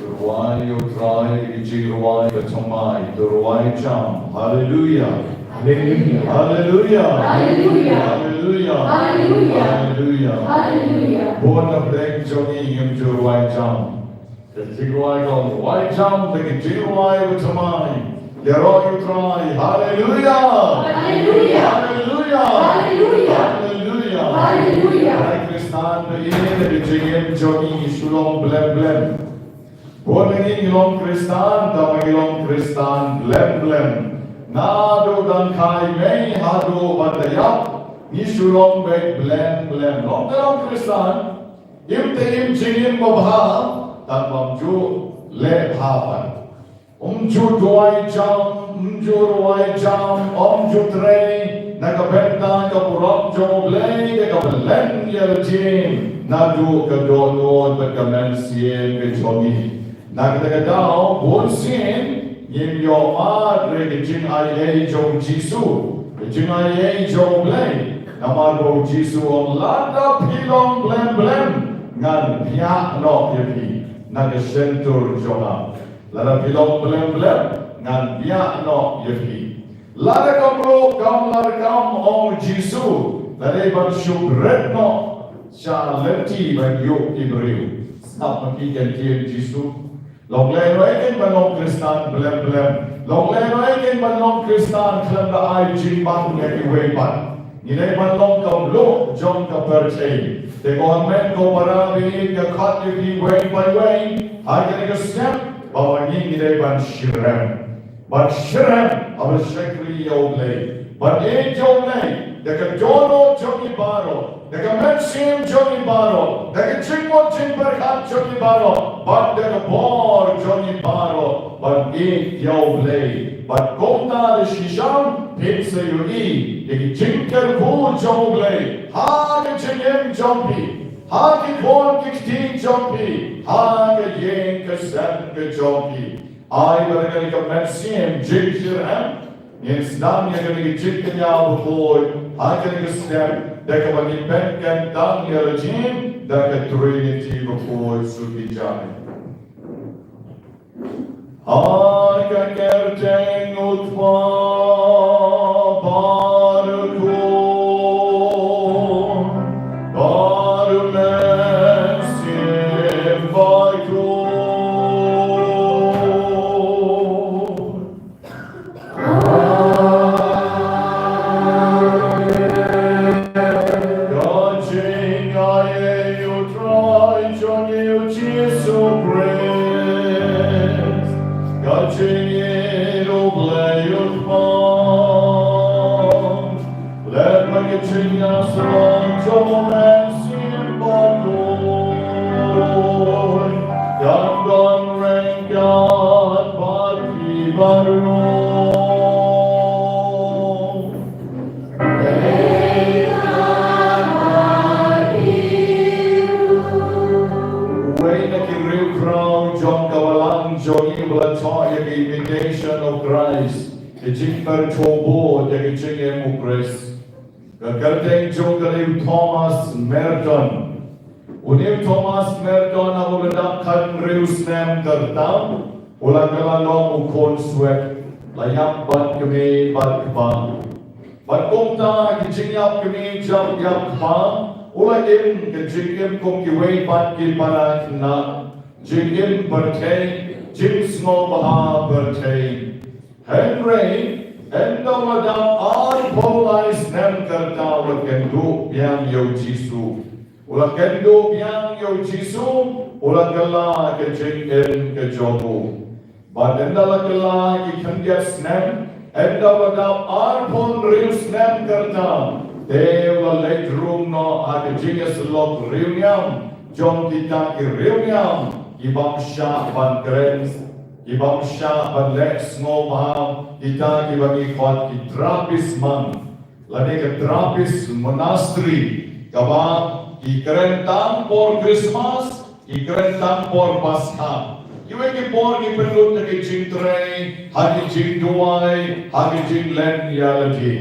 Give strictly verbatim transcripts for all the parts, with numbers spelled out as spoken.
To rwai ïa U Trai ki jingrwai bathymmai, to rwai jam. Haleluia. Haleluia. Haleluia. Haleluia. Haleluia. Haleluia. Haleluia. Bun na pdeng jong ngi ngim ju rwai jam. Ka jingrwai ka ong rwai jam da ki jingrwai bathymmai. Ïaroh ïa U Trai. Haleluia. Haleluia. Haleluia. Haleluia. Haleluia. Haleluia. Ai Khristan ba ïa ka jingim jong ngi shu long blem blem. Bun na ngi ngi long Khristan, tangba ngi long Khristan blem blem. Naduh dang khaii mei haduh ban da ïap, ngi shu long beit blem blem. Long te long Khristan, im te im jingim babha, tangba ym ju leh bha pat. Ym ju duwai jam, ym ju rwai jam, ym ju trei na ka bynta ka burom jong U Blei, ka kaba len ïa la jong ngi naduh ka dohnud bad ka mynsiem ka jong ngi. Na kata ka daw, bun sien ngim ïoh mad ïa ka jingaiei jong U Jisu, ka jingaiei jong U Blei. Namar ba U Jisu u ong, lada phi long blem blem, ngan biah noh ïa phi na ka shyntur jong nga. Lada phi long blem blem, ngan biah noh ïa phi. Lada kumno, kam lada kam, ong U Jisu, Lada ban shu bret noh sha lynti ban ïoh ki briew. Sngap ma ki kyntien Jisu. Long lehnohei kein ban long Khristan blem blem. Long lehnohei kein ban long Khristan khlem da ai jingbam ïa kiwei pat. Ngi dei ban long ka mluh jong ka pyrthei. Te ko hynmen ko para, ba ngi ka khot ïa phi wei pa wei ha kane ka step, ba ma ngi ngi dei ban shitrhem. Ban shitrhem haba shakri ïa U Blei. Ban ïeit ïa U Blei da ka dohnud jong ngi baroh, da ka mynsiem jong ngi baroh, da ka jingmut jingpyrkhat jong ngi baroh, bad da ka bor jong ngi baroh ban ïeit ïa U Blei. Bad kumta da shisha phin sa ïohi ïa ki jingkyrkhu jong U Blei ha ka jingim jong phi, ha ki khun ki kti jong phi, ha ka ïing ka sem ka jong phi. Ai ba da kane ka mynsiem jingshitrhem ngin sdang ïa kane ka jingkñia bakhuid ha kane ka step, da kaba ngin pynkyntang ïa la jingim da ka Trinity bakhuid. Suki jai. Ha ka kyrteng U Kpa, bad U Khun, bad U Mynsiem Bakhuid. Ka jingaiei U Trai jong ngi U Jisu Khrist, ka jingïeit U Blei U Kpa, lem bad ka jingïasyllok jong U Mynsiem Bakhuid, kan don ryngkat bad phi baroh. Uwei na ki riewkhraw jong ka balang jong ngi u la thoh ïa ka Imitation of Christ, ka jingkyrkhu bud ïa ka jingim U Khrist. Ka kyrteng jong u ka dei u Thomas Merton. Une u Thomas Merton haba u la dap khathynriew snem ka rta, u la kylla long u khun swet, la ïap bad kmie bad kpa. Bad kumta ki jingïap kmie jingïap kpa, u la im ka jingim kum kiwei pat ki para khynnah, jingim pyrthei, jingsngewbha pyrthei. Hynrei ynda u la dap arphew lai snem ka rta u la kynduh biang ïa U Jisu. U la kynduh biang ïa U Jisu, u la kylla ka jingim ka jong u. Bad ynda la kylla ki khyndiat snem, ynda u la dap arphew hynriew snem ka rta, te u la leit rung noh ha ka jingïasyllok riewniam jong kita ki riewniam ki bym shah ban kren, ki bym shah ban leh sngewbha, kita kiba ngi khot ki Trappist monk lane ka Trappist monastery, kaba ki kren tang por Christmas, ki kren tang por Paskha. Kiwei ki por ki pynlut ha ki jingtrei, ha ki jingduwai, ha ki jinglen ïalade.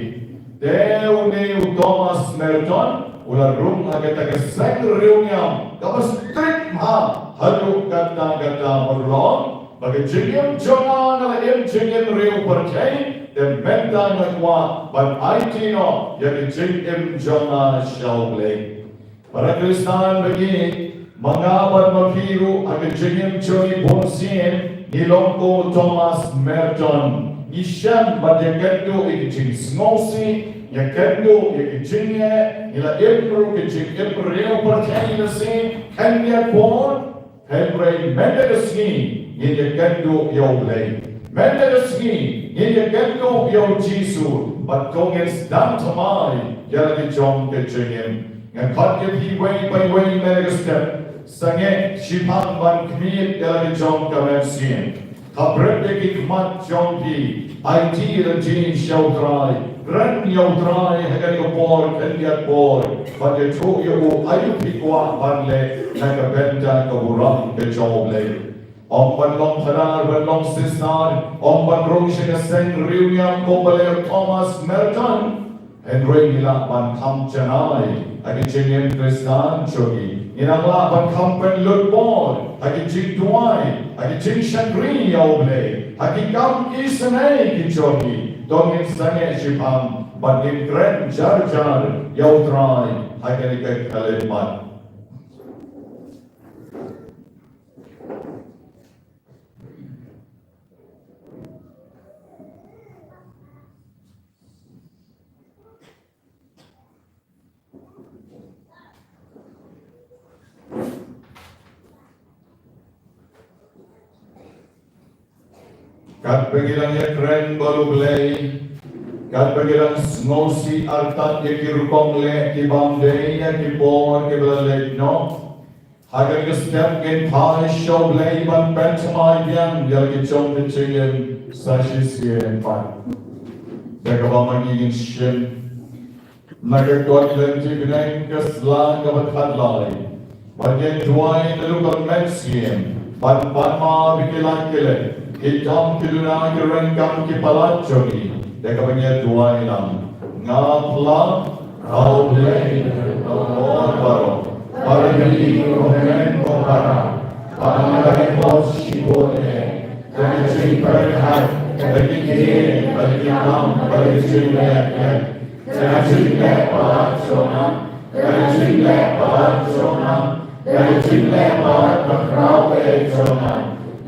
Te une u Thomas Merton u la rung ha kata ka seng riewniam kaba strict bha haduh katta katta, ban long ba ka jingim jong nga nga la im jingim riew pyrthei, te mynta nga kwah ban aiti noh ïa ka jingim jong nga sha U Blei. Para Khristan ba ïeit, ma nga bad ma phi ruh ha ka jingim jong ngi bunsien ngi long kum u Thomas Merton. Ngi shem ban ïakynduh ïa ka jingsngewsih, ïakynduh ïa ka jingeh, ngi la im ruh ka jingim riew pyrthei lashai, khyndiat por. Hynrei mynta ka sngi ngin ïakynduh ïa U Blei. Mynta ka sngi ngin ïakynduh ïa U Jisu, bad to ngin sdang thymmai ïa la ka jong ka jingim. Ngan khot ïa phi wei pa wei mynta ka step. Sangeh shiphang ban khmied ïa la ka jong ka mynsiem. Khapret ïa ki khmat jong phi, aiti lynti sha U Trai, kren ïa U Trai ha kane ka por khyndiat por, bad ïathuh ïa u aïu phi kwah ban leh na ka bynta ka burom ka jong U Blei. Ym ban long phadar, ban long sister, ym ban rung sha ka seng riewniam kumba leh u Thomas Merton. Hynrei ngi lah ban kham janai ha ka jingim Khristan jong ngi. Ngi nang lah ban kham pynlut bor ha ka jingduwai, ha ka jingshakri ïa U Blei, ha ki kam isynei ki jong ngi. To ngin sangeh shiphang Bad ngin kren jar jar ïa U Trai ha kane ka khyllipmat. Katba ngi dang ïakren bad U Blei, katba ngi dang sngewsih artat ïa ki rukom leh ki bym dei ha ki por kiba la leit noh, ha kane ka step ngin phai sha U Blei ban pynthymmai biang ïa la ki jong ka jingim sa shisien pat. Da kaba ma ngi ngin shim na ka kot Lynti bneng ka sla kaba khatlai. Ban ïa duwai naduh ka mynsiem ban pan map ïa ki lait ki leit, ki kam ki duna, ki ryngkat ki palat jong ngi. Da kaba ngi ïa duwai lang. Nga phla ha U Blei Bakhuid baroh, para bangeit, ko hynmen ko para, ba nga la ïoh shibun eh da ka jingpyrkhat, da ki ktien, da ki kam, da ki jingleh. Ka jingleh palat jong nga, ka jingleh palat jong nga, ka jingleh palat bakhraw eh jong nga.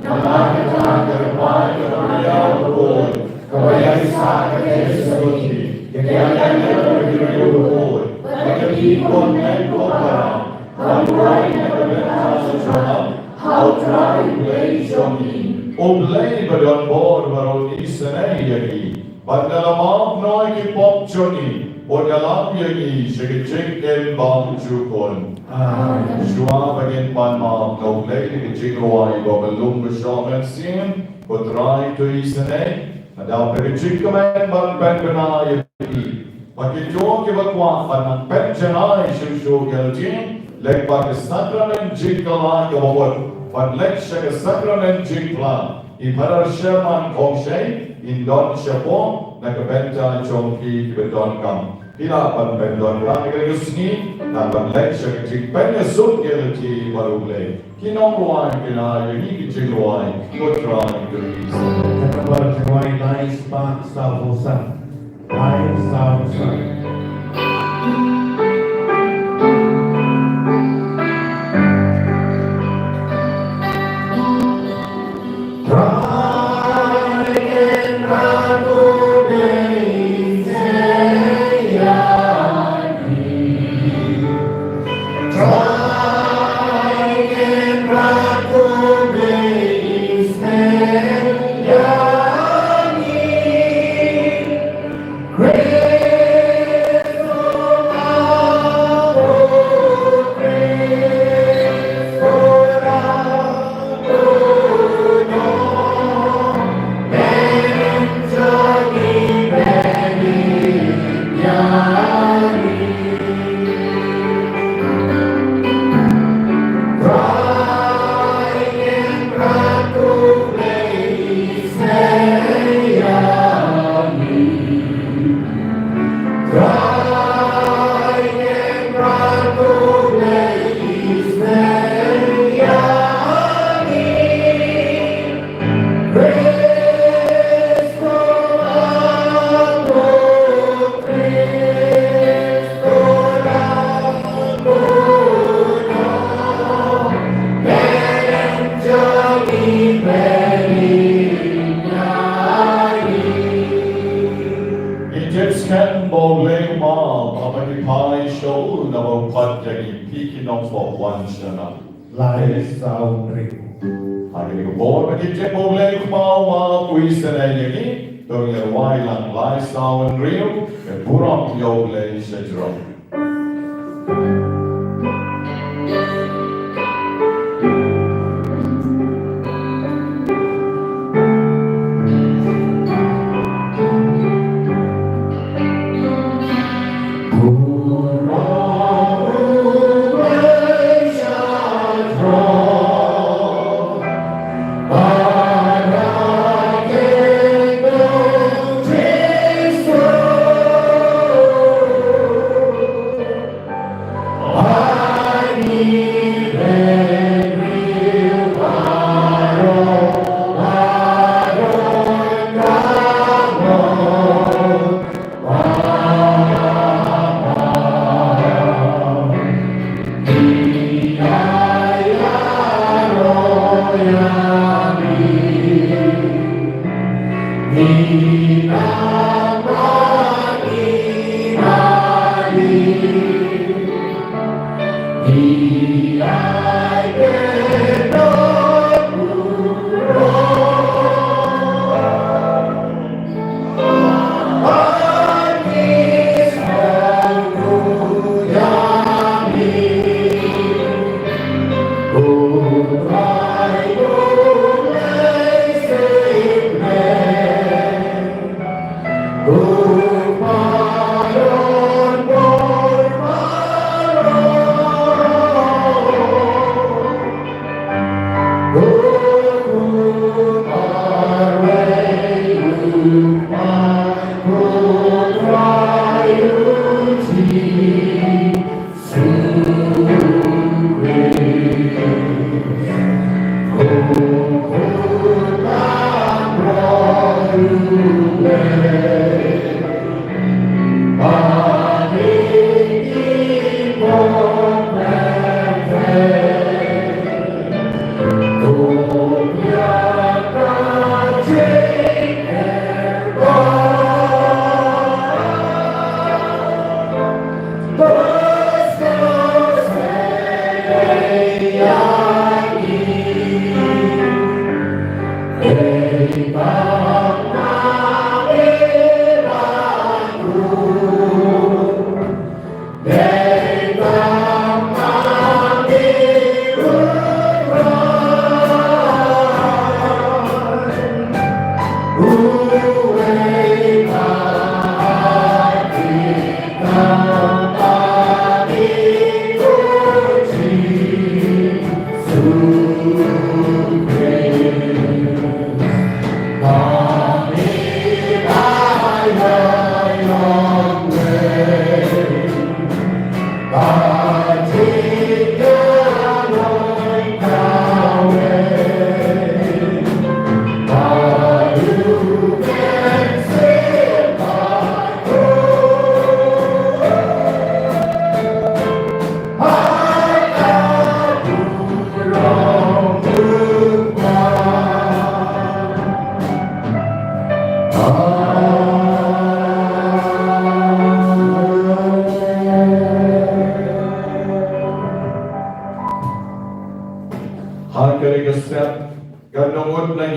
Namar kata ka kyrpad ka Maria bakhuid, kaba ïaisah ka jingkyrkhu ïa ki angel bad ki briew bakhuid, bad ïa phi ko hynmen ko para, ban duwai na ka bynta jong nga ha U Trai U Blei jong ngi. U Blei ba don bor baroh un isynei ïa ngi, bad un ïalam noh ïa ki pop jong ngi, bad un ïalam ïa ngi sha ka jingim bymjukut. Amen. Shuwa ba ngin pan map na U Blei da ka jingrwai ba bynrap ba shong mynsiem, Ko Trai to isynei, ngi da peit ka jingkmen ban pynbna ïa phi. Ba kito kiba kwah ban nang pynjanai shuh shuh ïa lade, leit bad ka sakramen jingkylla kaba mut, ban leit sha ka sakramen jingphla. I Phadar Sherman Khongshei in don shapoh na ka bynta jong phi kiba donkam. Phi lah ban pyndonkam ha kane ka sngi, nang ban leit sha ka jingpynïasuk ïa lade bad U Blei. Ki nongrwai ki la ïa ngi ki jingrwai, Ko Trai to isynei. Ka nombar jingrwai lai spah sawphew san. Lai sawphew san. Ngi tip skhem ba U Blei u kynmaw, haba ngi phai sha u, naba u khot ïa ngi, phi ki nongpop wan shakhmat. Lai saw hynriew. Ha kane ka por ba ngi tip ba U Blei u kynmaw, u isynei ïa ngi, to ngin rwai lang lai saw hynriew, ka burom ïa U Blei sha jrong.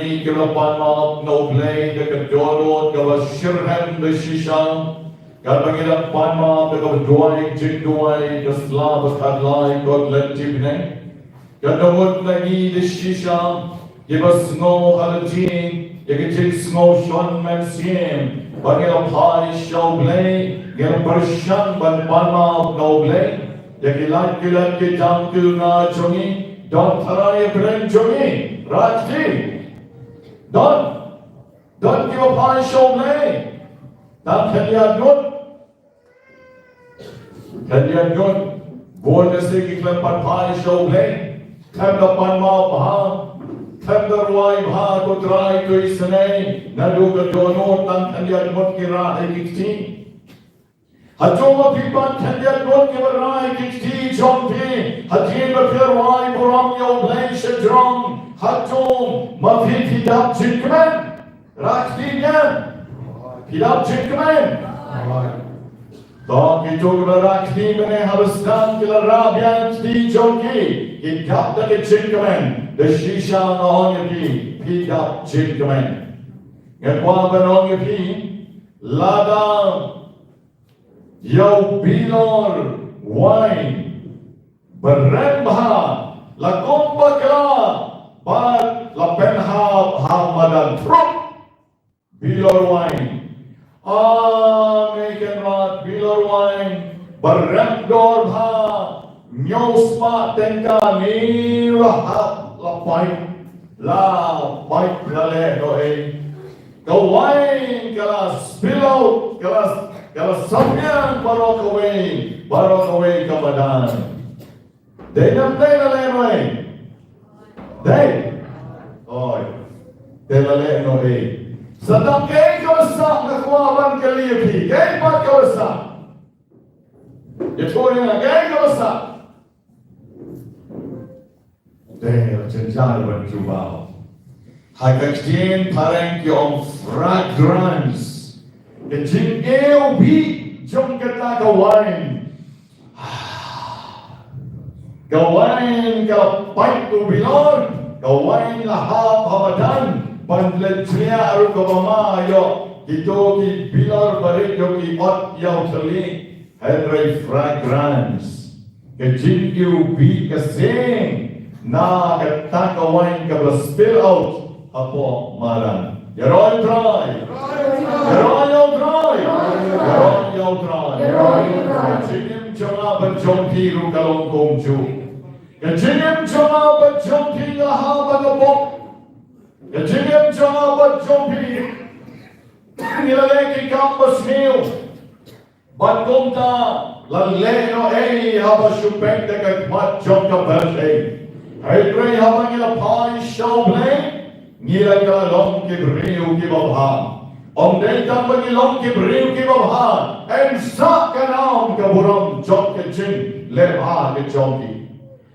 Ki la pan map na U Blei da ka dohnud kaba shitrhem da shisha. Katba ngi la pan map da kaba duwai jingduwai ka sla ba khatlai ko lynti bneng. Ka dohnud na ngi da shisha kiba sngew ha lade ïa ka jingsngew shon mynsiem ba ngi la phai sha U Blei, ngi la pyrshang ban pan map na U Blei ïa ki lad ki lad ki jam ki luna jong ngi. Don tharai ïa pyrshang jong ngi, rah kti. Don, don kiba phai sha U Blei. Tang khyndiat ngut. Khyndiat ngut. Bun na shisha ki khlem pat phai sha U Blei. Khlem da pan map bha. Khlem da rwai bha ko Trai ko Isynei. Naduh ka dohnud tang khyndiat ngut ki rah ïa ki kti. Hato ma phi pat khyndiat ngut kiba rah ïa ki kti jong phi hadien ba phi la rwai burom ïa U Blei shajrong? Hato ma phi phi dap jingkmen? Rah kti biang. Phi dap jingkmen. To kito kiba rah kti mynne haba sdang ki la rah biang kti jong ki, ki dap da ka jingkmen. Da shisha nga ong ïa phi, phi dap jingkmen. Nga kwah ban ong ïa phi, lada ïa u bilor wain ba rem bha la kum bakla bad la pynhap ha madan thrup. Bilor wain. Ame kynrad bilor wain ba rem dor bha, hynñiew spah tyngka, ne la hap, la pait, la pait, la leh noh ei. Ka wain ka la spill out, ka la, ka la saphriang baroh kawei, baroh kawei ka madan. Dei ne ym dei, la leh noh ei? Dei. Oi. Te la leh noh ei? Sa tang kaei kaba sah, nga kwah ban kylli ïa phi, kaei pat kaba sah? Ïathuh ïa nga, kaei kaba sah? Te la jynjar ban jubab. Ha ka ktien phareng ki ong fragrance. Ka jingïewbih jong kata ka wain. Ka wain ka pait u bilor, ka wain la hap ha madan, ban leit jliah ruh kaba ma ïoh, kito ki bilor barit ïoh ki ot ïaw thylli. Hynrei fragrance, ka jingïewbih ka seng na kata ka wain kaba spill out hapoh madan. Ïaroh ïa u Trai. Ïaroh ïa u Trai. Ïaroh ïa u Trai. Ka jingim jong nga bad jong phi ruh ka long kumjuh. Ka jingim jong nga bad jong phi la hap ha ka bok. Ka jingim jong nga bad jong phi, ngi la leh ki kam ba sniew. Bad kumta la leh noh ei haba shu peit da ka khmat jong ka pyrthei. Hynrei haba ngi la phai sha U Blei, ngi la kylla long ki briew kiba bha. Ym dei tang ba ngi long ki briew kiba bha, yn sah ka nam ka burom jong ka jingleh bha ka jong ki.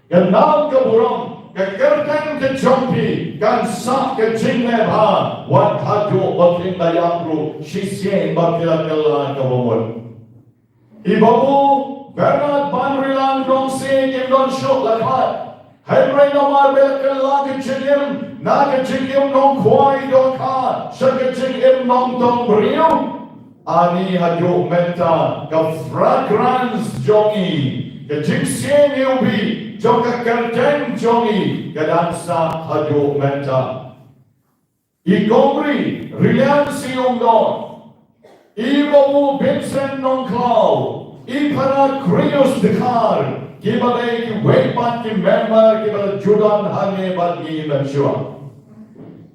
Ka nam ka burom, ka kyrteng ka jong phi kan sah ka jingleh bha, wat haduh ba phin da ïap ruh shisien ba phi la kylla kaba mut. I Babu Bernard Banrilang Dongsiej im don shuh la khat. Hynrei namar ba la kylla ka jingim na ka jingim nongkhwai dohkha sha ka jingim nongdong briew, ani haduh mynta ka fragrance jong i, ka jingsniew iwbih jong ka kyrteng jong i, ka dang sah haduh mynta. I Kong Ri, Reliance i Umdon, i Babu Vincent Nongkhlaw, i Phara Krius Dkhar, kiba dei kiwei pat ki member kiba la ju don hangne bad ngi mynshuwa.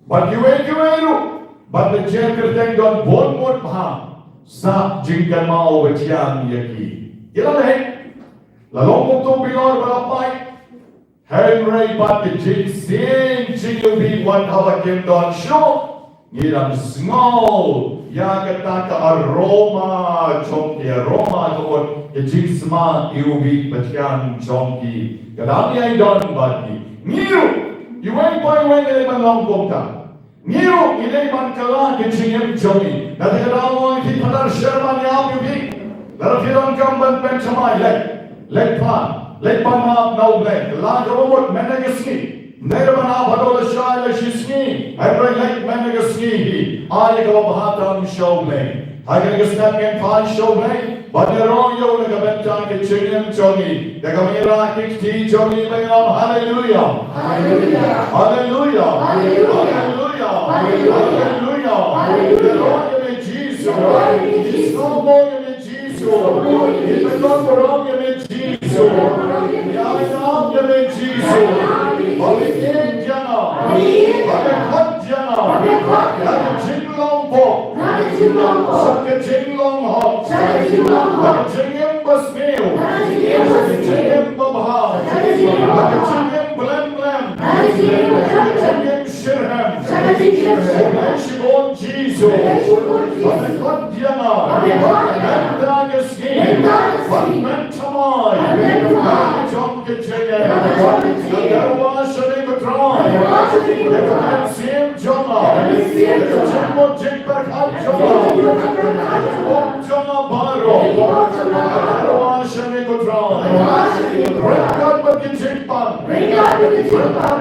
Bad kiwei kiwei ruh, bad ka jingkyrteng don bun mut bha, sah jingkynmaw ba thiang ïa ki. Ki la leh, la long kum uto u bilor ba la pait, hynrei pat ka jingsniew jingiwbih wat haba kim don shuh, ngi dang sngew ïa kata ka aroma jong ki, aroma ka mut ka jingsma iwbih ba thiang jong ki, ka dang ïai don bad ngi. Ngi ruh, iwei pa iwei ngi dei ban long kumta. Ngi ruh ngi dei ban kylla ka jingim jong ngi. Kata ka daw nga ong ïa phi, Phadar Sherman, ïa phi, lada phi donkam ban pynthymmai, leit, leit phla, leit pan map na U Blei, kylla kaba mut mynta ka sngi. Ngi ruh mynta ba dei la shai la shi sngi, hynrei leit mynta ka sngi hi, ai kaba bha tam sha U Blei. Ha kane ka step ngin pan sha U Blei ban ïaroh ïa u na ka bynta ka jingim jong ngi. Da kaba ngi rah ki kti jong ngi, ba ngi ong haleluya. Haleluya. Haleluya. Haleluya. Haleluya. Haleluya. Haleluya. Ïaroh ïa me Jisu. Ïaroh ïa me Jisu. Ïaroh ïa me Jisu. Ïaroh ïa me Jisu. Ïaroh ïa me Jisu. Ba me ïeit ïa nga. Ba me khot ïa nga. Na ka jinglong pop. Sha ka jinglong hok. Sha ka jingim ba sniew. Sha ka jingim ba bha. Sha ka jingim blem blem. Sha ka jingim shitrhem. Sha ka jingim shitrhem. Shibun Jisu. Ba me khot ïa nga. Mynta ka sngi. Ba me thymmai. Ba me thymmai. Jong ka jingim. Ka tyrwa sha me ko Trai. Ka mynsiem jong nga. Ka jingmut jingpyrkhat jong nga. Ka jingmut jong nga baroh. Ka tyrwa sha me ko Trai. Ryngkat bad ki jingpang. Ryngkat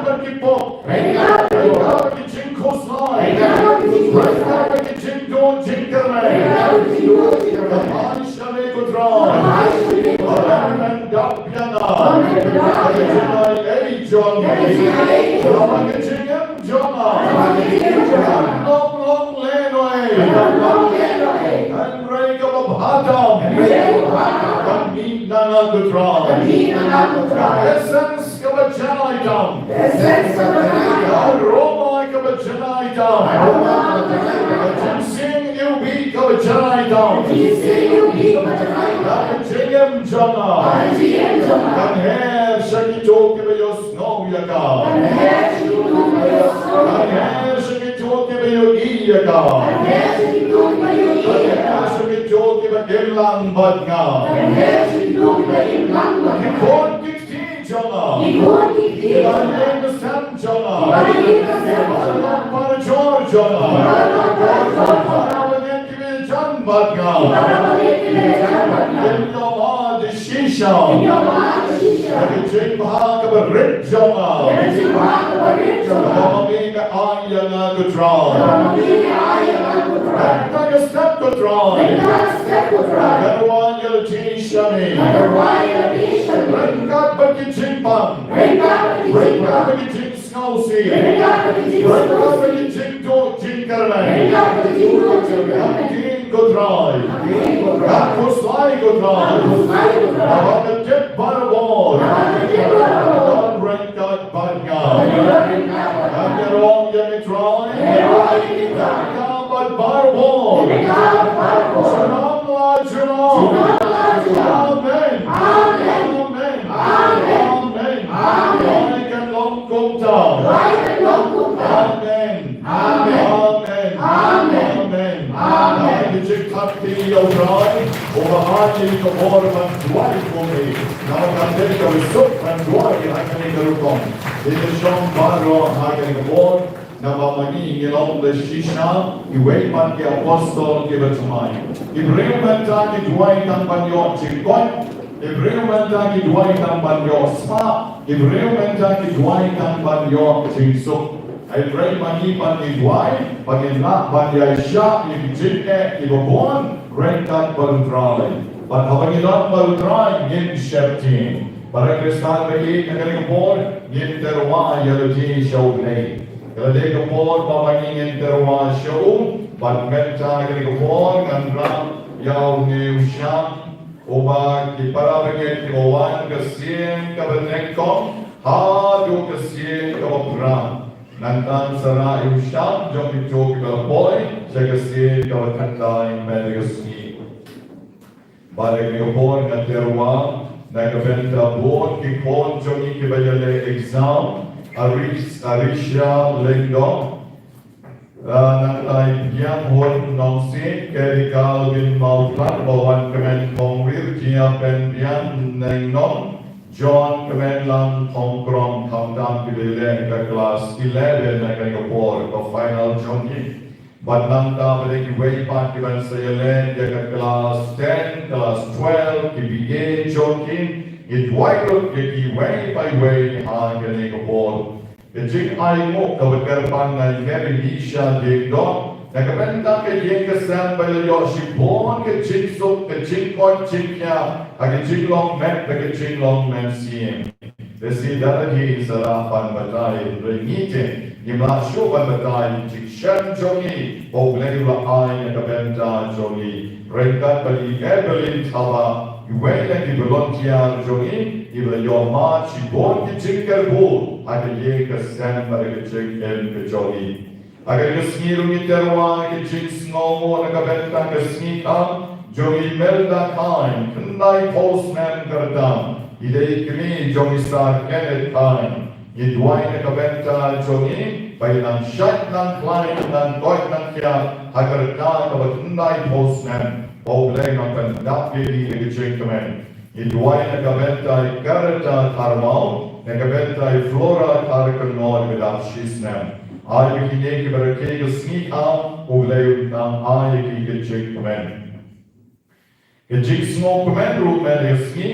bad ki pop. Ryngkat bad ki jingkhuslai. Ryngkat bad ki jingduh jingkyrmen. Ka phai sha me ko Trai. Ba men dap ïa nga. Ka jingaiei jong ngi. Ba ka jingim jong nga kan ym long lehnohei. Hynrei kaba bha tam. Kan mih na nga ko Trai. Essence kaba janai tam. Aroma kaba janai tam. Ka jingseng iwbih kaba janai tam. Na ka jingim jong nga. Kan her sha kito kiba ïohsngew ïa ka. Kan her sha kito kiba ïohi ïa ka. Kan her sha kito kiba im lang bad nga. Ki khun ki kti jong nga. Ki ban ïeng ka sem jong nga. Ki ban ïeng ka sem jong nga. Ki ban long para jor jong nga. Ki ban long para jor jong nga. Para bangeit kiba ïajan bad nga. Para bangeit kiba ïajan bad nga. Kin ïohmad shisha. Kin ïohmad shisha. Ïa ka jingbha kaba rit jong nga. Ïa ka jingbha kaba rit jong nga. Kaba ma me ka ai ïa nga ko Trai. Kaba ma me ka ai ïa nga ko Trai. Mynta ka step ko Trai. Mynta ka step ko Trai. Ngan wan ïa lade sha me. Ngan wan ïa lade sha me. Ryngkat bad ki jingpang. Ryngkat bad ki jingpang. Ryngkat bad ki jingsngewsih. Ryngkat bad ki jingsngewsih. Ryngkat bad ki jingduh jingkyrmen. Ryngkat bad ki jingduh jingkyrmen. Ngan ktien ko Trai. Ngan ktien ko Trai. Ngan khuslai ko Trai. Ngan khuslai ko Trai. Naba nga tip barabor. Naba nga tip barabor. Ba don ryngkat bad nga. Ba don ryngkat bad nga. Ngan ïaroh ïa me Trai. Ngan ïaroh ïa me Trai. Ryngkat bad barabor. Ryngkat bad barabor. Junom la junom. Junom la junom. Amen. Amen. Amen. Amen. Amen. Amen. Duwai kan long kumta. Duwai kan long kumta. Amen. Amen. Amen. Amen. Amen. Amen. Ki jingkhatkhlieh ïa U Trai uba ai ïa ngi ka bor ban duwai kum hi. Namar kata ka suk ban duwai ha kane ka rukom. Te to shong baroh ha kane ka bor. Naba ma ngi ngi long da shisha kiwei pat ki apostol kiba thymmai. Ki briew mynta ki duwai tang ban ïoh jingkoit. Ki briew mynta ki duwai tang ban ïoh spah. Ki briew mynta ki duwai tang ban ïoh jingsuk. Hynrei ma ngi pat ngi duwai ba ngin lah ban ïai shah ïa ki jingeh kiba bun ryngkat bad U Trai. Bad haba ngi don bad U Trai ngin sheptieng. Para Khristan ba ïeit, ha kane ka por ngin tyrwa ïa lade sha U Blei. Ka la dei ka por ba ma ngi ngin tyrwa sha u, bad mynta ha kane ka por ngan rah ïa une u sham uba ki para bangeit ki wan ka sien kaba nyngkong haduh ka sien kaba phra. Nangta sa rah ïa u sham jong kito kiba la poi sha ka sien kaba khyndai mynta ka sngi. Bad ha kane ka por nga tyrwa na ka bynta bun ki khun jong ngi kiba ïaleh exam, Aris-, Arisha Lyngdoh, ah, nangta i Biang Hun Nongsiej, Kedi Calvin Mawphlang, ba wan kmen Thongwir, Jia Pen Biang Nengnom, John Kmenlang Thongkrong, khamtam kiba ïaleh ka klas eleven ha kane ka por, ka final jong ki. Bad nangta ba dei kiwei pat kiban sa ïaleh ïa ka klas ten, klas twelve, ki B A jong ki, ngi duwai ruh ïa kiwei pa iwei ha kane ka por. Ka jingainguh kaba kyrpang na i Mary Misha Diengdoh, na ka bynta ka ïing ka sem ba la ïoh shibun ka jingsuk, ka jingkoit jingkhiah, ha ka jinglong met bad ka jinglong mynsiem. Te shisha da lade sa la pan batai, hynrei ngi te ngim lah shuh ban batai jingshem jong ngi ba U Blei u la ai na ka bynta jong ngi. Ryngkat bad i Evelyn Thabah, iwei na ki volunteer jong ngi, iba la ïoh mad shibun ki jingkyrkhu ha ka ïing ka sem bad ka jingim ka jong ngi. Ha kane ka sngi ruh ngi tyrwa ka jingsngewnguh na ka bynta ka sngi kam jong i Imelda Khain, khyndaiphew snem ka rta. I dei i kmie jong i Sir Kenneth Khain. Ngi duwai na ka bynta jong i ba i nang shait nang khlaiñ, nang koit nang khiah ha ka rta kaba khyndaiphew snem. Ba U Blei un pyndap ïa i ha ka jingkmen. Ngi duwai na ka bynta i Karita Kharmaw, na ka bynta i Flora Kharkongor ba dap shisnem. Ai ba kine kiba rakhe ka sngi kam, U Blei un nang ai ïa ki ka jingkmen. Ka jingsngewkmen ruh mynta ka sngi,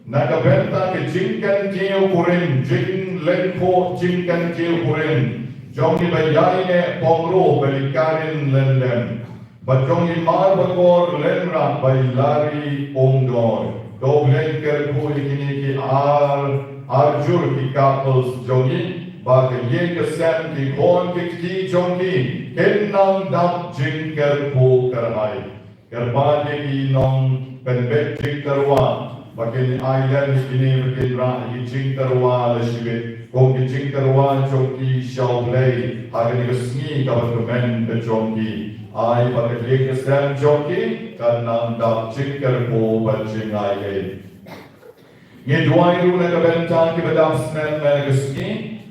na ka bynta ka jingkyntiew kurim, jinglyngkhuh jingkyntiew kurim jong i ba ïaineh pyngroh ba dei Karen Lyngdoh. Bad jong i Marbakor Lynrah bad i Larry Umdor. To U Blei kyrkhu ïa kine ki ar, ar jur ki couples jong i, ba ka ïing ka sem, ki khun ki kti jong ki kin nang dap jingkyrkhu kyrhai. Kyrpad ïa ki nongpynbeit jingtyrwa ba kin ai lem ïa kine ba kin rah ïa ki jingtyrwa la shibit, kum ki jingtyrwa jong ki sha U Blei ha kane ka sngi kaba tymmen ka jong ki. Ai ba ka ïing ka sem jong ki kan nang dap jingkyrkhu bad jingaineh. Ngi duwai ruh na ka bynta kiba dap snem mynta ka sngi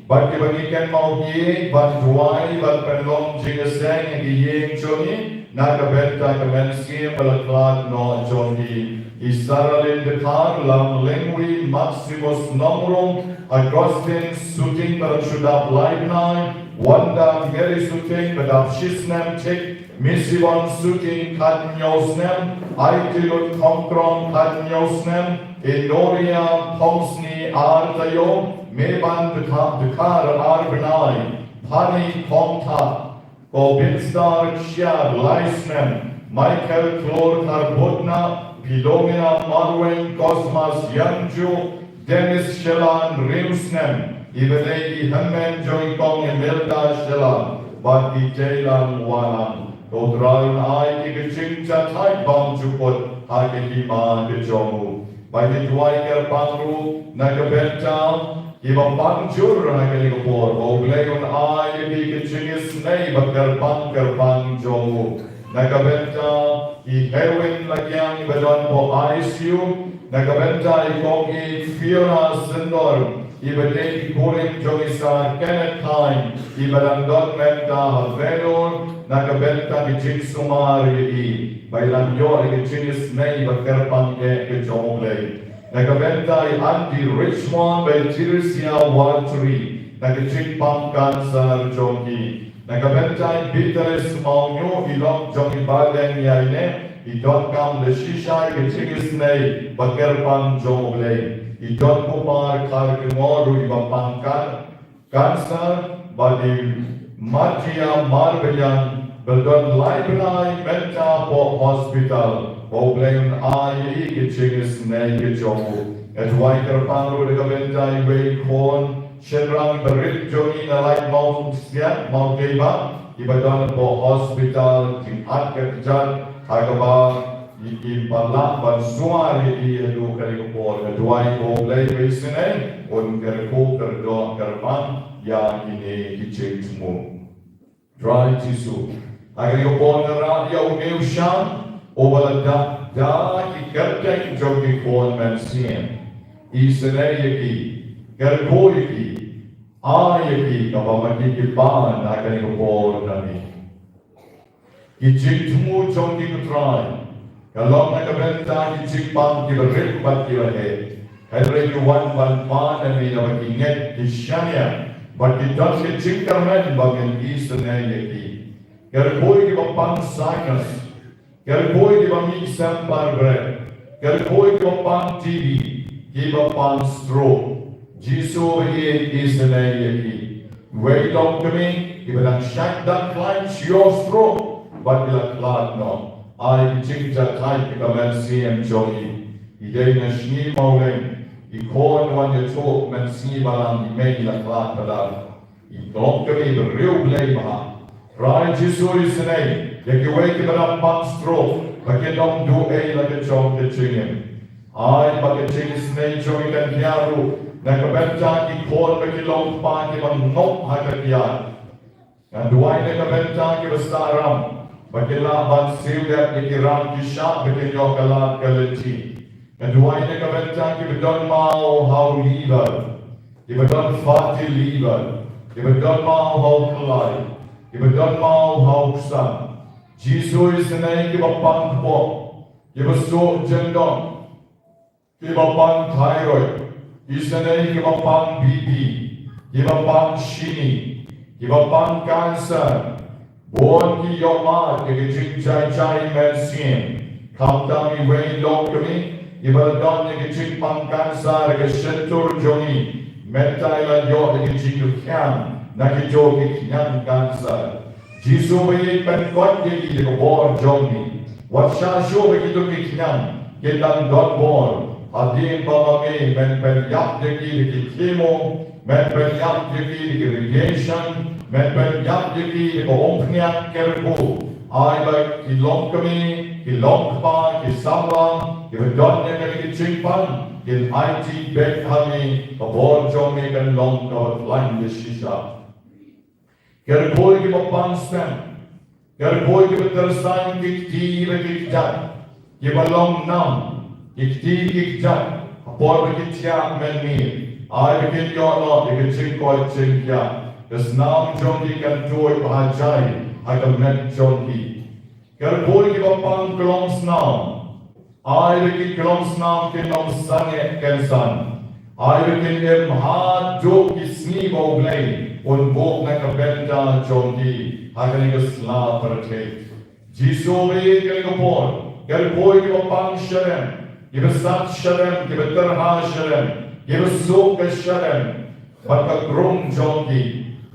bad kiba ngi kynmaw ïa ki ban duwai ban pynlong jingïaseng ïa ki ïing jong ngi na ka bynta ka mynsiem ba la khlad noh jong ki. I Saralin Dkhar, Lamlengwi, Maximus Nongrum, Augustine Suting ba dang shu dap lai bnai, Wanda Mary Suting ba dap shisnem thik, Misiwan Suting khathynñiew snem, Aitilut Khongkrong khathynñiew snem, Enoria Thongsngi ar taïew, Meban Dkha-, Dkhar ar bnai, Phani Khongthah, Kobin Star Kshiar lai snem, Michael Klor Kharbutna, Philomena Marweng, Cosmas Yangju, Dennis Shelan hynriew snem, iba dei i hynmen jong i kong Imelda Shelan bad i Jailang Walang. To U Trai un ai ki ka jingjathait bymjukut ha ka hima ka jong u. Ba ngi duwai kyrpang ruh na ka bynta kiba pang jur ha kane ka por, ba U Blei un ai ïa ki ka jingisynei ba kyrpang kyrpang jong u. Na ka bynta i Hewin Lakiang iba don hapoh I C U, na ka bynta i kong i Fiona Syndor, iba dei i kurim jong i Sir Kenneth Khain, iba dang don mynta ha Vellore, na ka bynta ki jingsumar ïa i, ba i lah ïoh ïa ka jingisynei ba kyrpang eh ka jong U Blei. Na ka bynta i Aunty Richmond bad i Theresia Warturi, na ka jingpang cancer jong ki. Na ka bynta i Beatrice Mawnguh, i lok jong i Badeng Ïaineh, i donkam da shisha ïa ka jingisynei ba kyrpang jong U Blei. I Donkupar Kharkongor ruh iba pang kan-, cancer, bad i Marjia Marbiang ba don lai bnai mynta hapoh hospital. Ba U Blei un ai ïa i ka jingisynei ka jong u. Ngi duwai kyrpang ruh na ka bynta iwei i khun shynrang barit jong ngi na Laitumkhrah Mawteibah, iba don hapoh hospital, jingat ka kjat ha kaba ngim pat lah ban sumar ïa i haduh kane ka por. Ngi duwai ba U Blei ba isynei un kyrkhu kyrdoh kyrpang ïa kine ki jingthmu. Trai Jisu, ha kane ka por nga rah ïa une u shang uba la da, da ki kyrteng jong ki khun mynsiem. Isynei ïa ki, kyrkhu ïa ki, ai ïa ki kaba ma ki ki pan ha kane ka por na me. Ki jingthmu jong ki, ko Trai, ka long na ka bynta ki jingpang kiba rit bad kiba heh. Hynrei ki wan ban pan na me namar ki ngeit, ki shaniah bad ki don ka jingkyrmen ba men isynei ïa ki. Kyrkhu ïa kiba pang sinus, kyrkhu ïa kiba mih sem par bret, kyrkhu ïa kiba pang T B, kiba pang stroke. Jisu ba ïeit, isynei ïa ki. Wei longkmie kiba dang shait dang khlaiñ shuh stroke bad ki la khlad noh. Ai ki jingjakhlia ïa ka mynsiem jong i. I dei na sngi Mawleng i khun wan ïathuh mynsngi balang i mei i la khlad palat. I longkmie ba riewblei bha. Trai Jisu isynei ïa kiwei kiba dang pang stroke ba kin ym duh ei la ka jong ka jingim. Ai ba ka jingisynei jong i kan hiar ruh na ka bynta ki khun bad ki longkpa kiba ngop ha ka kiad. Ngan duwai na ka bynta kiba sah ram ba kin lah ban siew dep ïa ki ram ki shap ba kin ïoh ka lad ka lynti. Ngan duwai na ka bynta kiba don maw ha u liver, kiba don fatty liver, kiba don maw ha u khlai, kiba don maw ha u ksan. Jisu isynei kiba pang kpoh, kiba suh jyndong, kiba pang thyroid, isynei kiba pang BP, kiba pang shini, kiba pang cancer. Bun ki ïoh mad ïa ki jingjai jai mynsiem. Khamtam iwei longkmie iba la don ïa ki jingpang cancer ha ka shyntur jong i, mynta i la ïoh ïa ki jingkyrkiang na kito ki khñiang cancer. Jisu ba ïeit, pynkoit ïa ki da ka bor jong me. Wat shah shuh ba kito ki khñiang kin dang don bor. Hadien ba ma me men pynïap ïa ki da ki chemo, men pynïap ïa ki da ki radiation, men pynïap ïa ki da ka umphniang kyrkhu. Ai ba ki longkmie, ki longkpa, ki samla kiba don ïa ka, ïa ki jingpang kin aiti beit ha me, ka bor jong me kan long kaba khlaiñ da shisha. Kyrkhu ïa kiba pang stem, kyrkhu ïa kiba tyrsaiñ ki kti bad ki kjat, kiba long nam ki kti ki kjat ha por ba ki thiah mynmiet. Ai ba kin ïoh noh ïa ka jingkoit jingkhiah. Ka snam jong ki kan tuid ba ha jai ha ka met jong ki. Kyrkhu ïa kiba pang klong snam. Ai ba ki klong snam kin ym sangeh kynsan. Ai ba kin im haduh ki sngi ba U Blei un buh na ka bynta jong ki ha kane ka sla pyrthei. Jisu ba ïeit, kane ka por kyrkhu ïa kiba pang shadem, kiba sat shadem, kiba tyrha shadem, kiba suk ka shadem bad ka krung jong ki.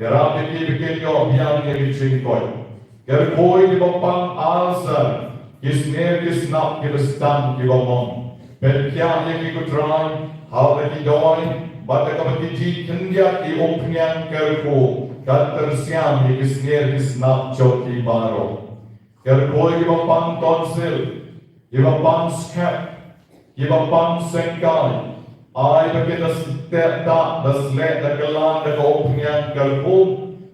Ïarap ïa ki ba kin ïoh biang ïa ki jingkoit. Kyrkhu ïa kiba pang ulcer, ki sner ki snap, kiba sdang, kiba mong. Pynkhiah ïa ki ko Trai, ha la ki dawai bad da kaba ki khyndiat ki umphniang kyrkhu kan pynsiam ïa ki sner ki snap jong ki baroh. Kyrkhu ïa kiba pang tonsil, kiba pang skep, kiba pang syngkai. Ai ba kin da step da, da sleh, da kylla da ka umphniang kyrkhu,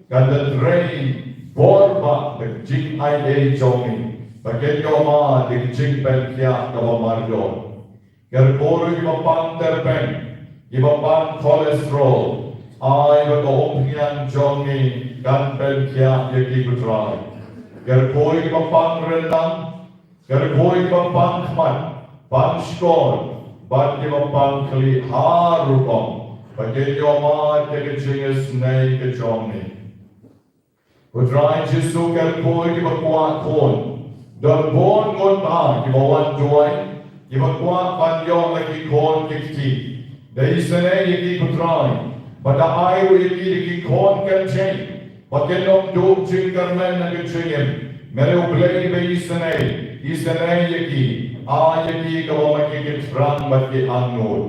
kan da trei bor ba da ka jingaiei jong me, ba kin ïoh mad da ka jingpynkhiah kaba mardor. Kyrkhu ïa kiba pang tyrpeng, kiba pang cholesterol. Ai ba ka umphniang jong me kan pynkhiah ïa ki ko Trai. Kyrkhu ïa kiba pang ryndang, kyrkhu ïa kiba pang khmat, pang shkor bad kiba pang khlieh ha rukom, ba kin ïoh mad ïa ka jingisynei ka jong me. Ko Trai Jisu, kyrkhu ïa kiba kwah khun. Don bun ngut bha kiba wan duwai, kiba kwah ban ïoh la ki khun ki kti. Da isynei ïa ki ko Trai, bad da ai ruh ïa ki da ki khun kynjei ba kin ym duh jingkyrmen na ka jingim. Me U Blei ba isynei, isynei ïa ki, ai ïa ki kaba ma ki ki thrang bad ki angnud.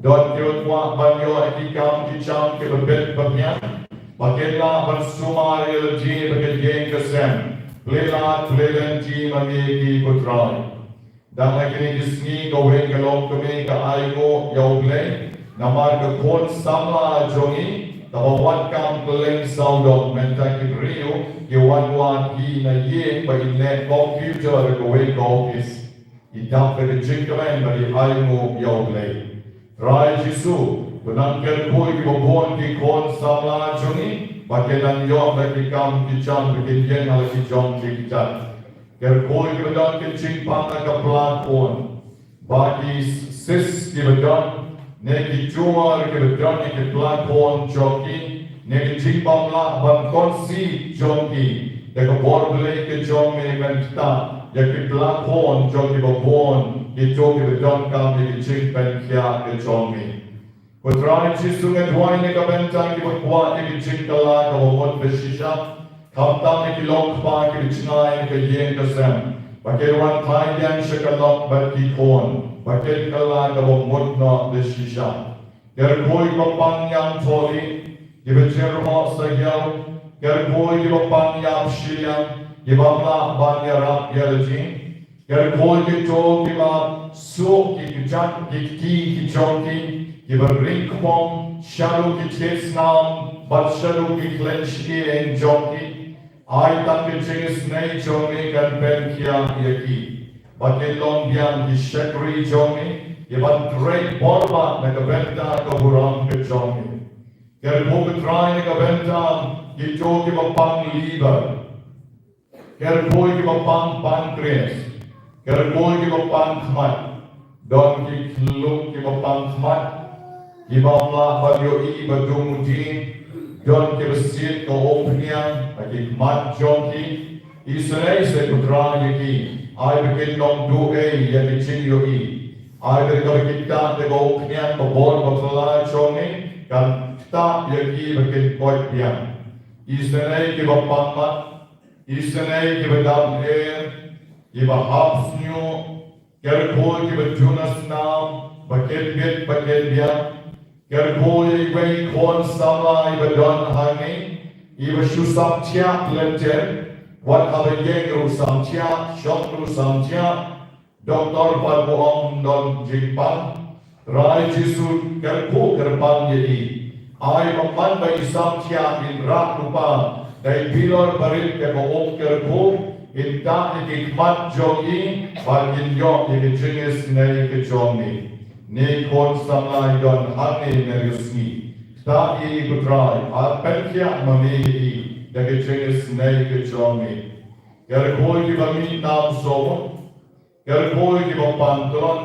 Don kiba kwah ban ïoh ïa ki kam ki jam kiba bit ba biang, ba kin lah ban sumar ïa lade bad ka ïing ka sem. Plie lad plie lynti ma ngi ki ko Trai. Dang ha kine ki sngi kawei ka longkmie ka ainguh ïa U Blei namar ka khun samla jong i kaba wan kam kylleng sawdong, mynta ki briew ki wan wad hi na ïing ba in leh computer ha kawei ka office. I dap da ka jingkmen bad i ainguh ïa U Blei. Trai Jisu, to nang kyrkhu ïa kiba bun ki khun samla jong i ba kin nang ïoh da ki kam ki jam, ba kin ïeng ha la ki jong ki kjat. Kyrkhu ïa kiba don ki jingpang ha ka pla khun, ba ki cyst kiba don ne ki tumor kiba don ïa ki pla khun jong ki, ne ki jingbym lah ban conceive jong ki. Da ka bor Blei ka jong me men ktah ïa ki pla khun jong kiba bun kito kiba donkam ïa ki jingpynkhiah ka jong me. Ko Trai Jisu, nga duwai na ka bynta kiba kwah ïa ka jingkylla kaba mut ba shisha, khamtam ïa ki longkpa kiba jngai na ka ïing ka sem, ba kin wan phai biang sha ka lok bad ki khun, ba kin kylla kaba mut noh ba shisha. Kyrkhu ïa kiba pang ïam tholi, kiba jyrhoh sahiaw, kyrkhu ïa kiba pang ïam shiliang, kiba ym lah ban ïarap ïa lade. Kyrkhu ïa kito kiba suk ki kjat ki kti ki jong ki, kiba ring kpong shaduh ki thied snam bad shaduh ki khlem shkien jong ki. Ai tang ka jingisynei jong me kan pynkhiah ïa ki, ba kin long biang ki shakri jong me, kiban trei bor bha na ka bynta ka burom ka jong me. Kyrkhu ko Trai na ka bynta kito kiba pang liver, kyrkhu ïa kiba pang pancreas, kyrkhu ïa kiba pang khmat. Don ki khyllung kiba pang khmat, kiba ym lah ban ïohi ba dung u dieng. Don kiba siat ka umphniang ha ki khmat jong ki. Isynei seh ko Trai ïa ki, ai ba kin nang duh ei ïa ki jingïohi. Ai ba kaba ki ktah da ka umphniang ka bor bakla jong me kan ktah ïa ki ba kin koit biang. Isynei kiba pang mat, isynei kiba dam er, kiba hap sniew, kyrkhu kiba duna snam ba kin bit ba kin biang. Kyrkhu ïa iwei i khun samla iba don hangne, iba shu samthiah lynter, wat haba ïeng ruh samthiah, shong ruh samthiah. Doktor pat u ong don jingpang. Trai Jisu, kyrkhu kyrpang ïa i. Ai ba man ba i samthiah in rah lypa da i bilor barit ïa ka um kyrkhu, in ktah ïa ki khmat jong i, ba kin ïoh ïa ka jingisynei ka jong me. Ne khun samla i don hangne mynne ka sngi, ktah ïa i ko Trai, ai pynkhiah ma me ïa i da ka jingisynei ka jong me. Kyrkhu ïa kiba mih nam sawdong, kyrkhu ïa kiba pang tlot,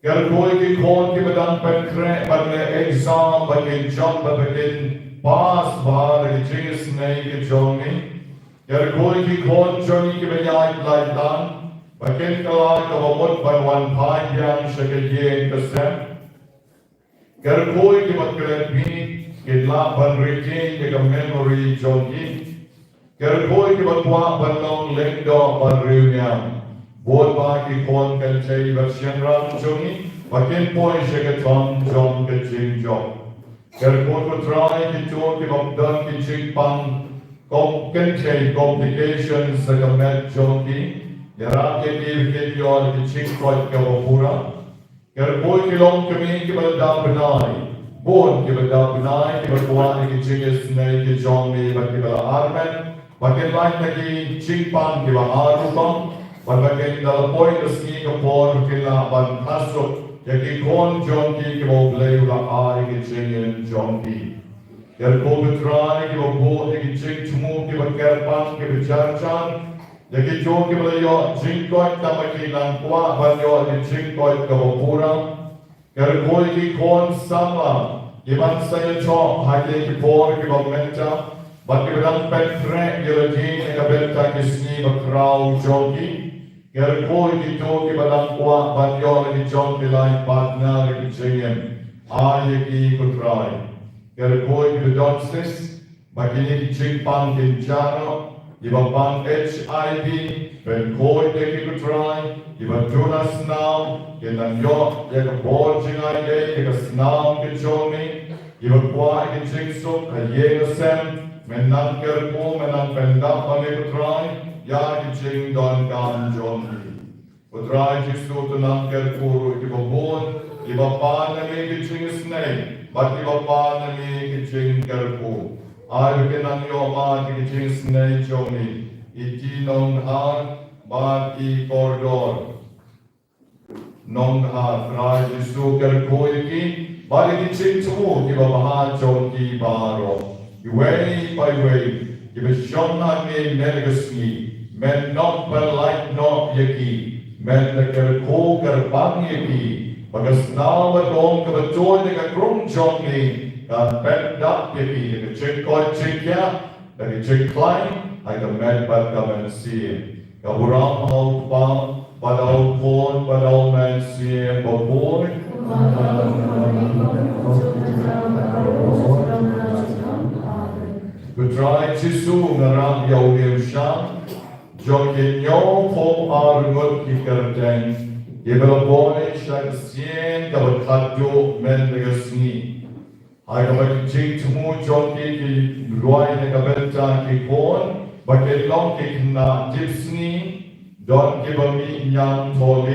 kyrkhu ïa ki khun kiba dang pynkhreh ban leh exam ba kin jop bad ba kin pass bha da ka jingisynei ka jong me. Kyrkhu ïa ki khun jong i kiba ïaid laitan ba kin kylla kaba mut ban wan phai biang sha ka ïing ka sem. Kyrkhu ïa kiba klet mih kin lah ban retain ïa ka memory jong ki. Kyrkhu ïa kiba kwah ban long lyngdoh bad riewniam. Bun bah ki khun kynthei bad shynrang jong i ba kin poi sha ka thong jong ka jingjop. Kyrkhu ko Trai ïa kito kiba don ki jingpang, kom kynthei complications ha ka met jong ki. Ïarap ïa ki ba kin ïoh ïa ka jingkoit kaba pura. Kyrkhu ïa ki longkmie kiba la dap bnai. Bun kiba dap bnai kiba kwah ïa ka jingisynei ka jong me bad kiba la armet ba kin lait na ki jingpang kiba ar rukom, bad ba kin da la poi ka sngi ka por ba kin lah ban khasuk ïa ki khun jong ki kiba U Blei u la ai ïa ka jingim jong ki. Kyrkhu ko Trai ïa kiba buh ïa ka jingthmu kiba kyrpang kiba jar jar, ïa kito kiba la ïoh jingkoit tang ba ki nang kwah ban ïoh ïa ka jingkoit kaba pura. Kyrkhu ïa ki khun samla kiban sa ïathoh ha kine ki por kiba mynta bad kiba dang pynkhreh ïa lade na ka bynta ki sngi bakhraw jong ki. Kyrkhu ïa kito kiba dang kwah ban ïoh ïa ki jong ki life partner ha ka jingim, ai ïa ki ko Trai. Kyrkhu ïa kiba don cyst, ba kine ki jingpang kin jah noh, kiba pang H I V, pynkhuid ïa ki ko Trai, kiba duna snam kin nang ïoh ïa ka bor jngai ïa ka snam ka jong me, kiba kwah ïa ka jingsuk ha ïing ha sem, men nang kyrkhu, men nang pyndap ma me ko Trai ïa ki jingdonkam jong ki. Ko Trai Jisu, to nang kyrkhu ruh ïa kiba bun kiba pan na me ki jingisynei bad kiba pan na me ki jingkyrkhu. Ai ba kin nang ïoh ma ki jingisynei jong me i Ti Nongbhar bad i Kordor Nongbhar. Trai Jisu, kyrkhu ïa ki bad ïa ki jingthmu kiba bha jong ki baroh. Iwei pa iwei kiba shong hangne mynne ka sngi, men nang pynlait noh ïa ki. Men da kyrkhu kyrpang ïa ki ba ka snam bad ka um kaba tuid na ka krung jong me kan pyndap ïa ki da ka jingkoit jingkhiah, da ka jingkhlaiñ ha ka met bad ka mynsiem. Ka burom ha U Kpa Bad U Khun bad U Mynsiem Bakhuid. U Trai Jisu, nga rah ïa u nongshun jong ki hynñiewphew arngut ki kyrteng kiba la poi sha ka sien kaba khatduh mynta ka sngi. Ha kaba ki jingthmu jong ki ki duwai na ka bynta ki khun ba kin long ki khynnah tipsngi, don kiba mih ñiangthoh,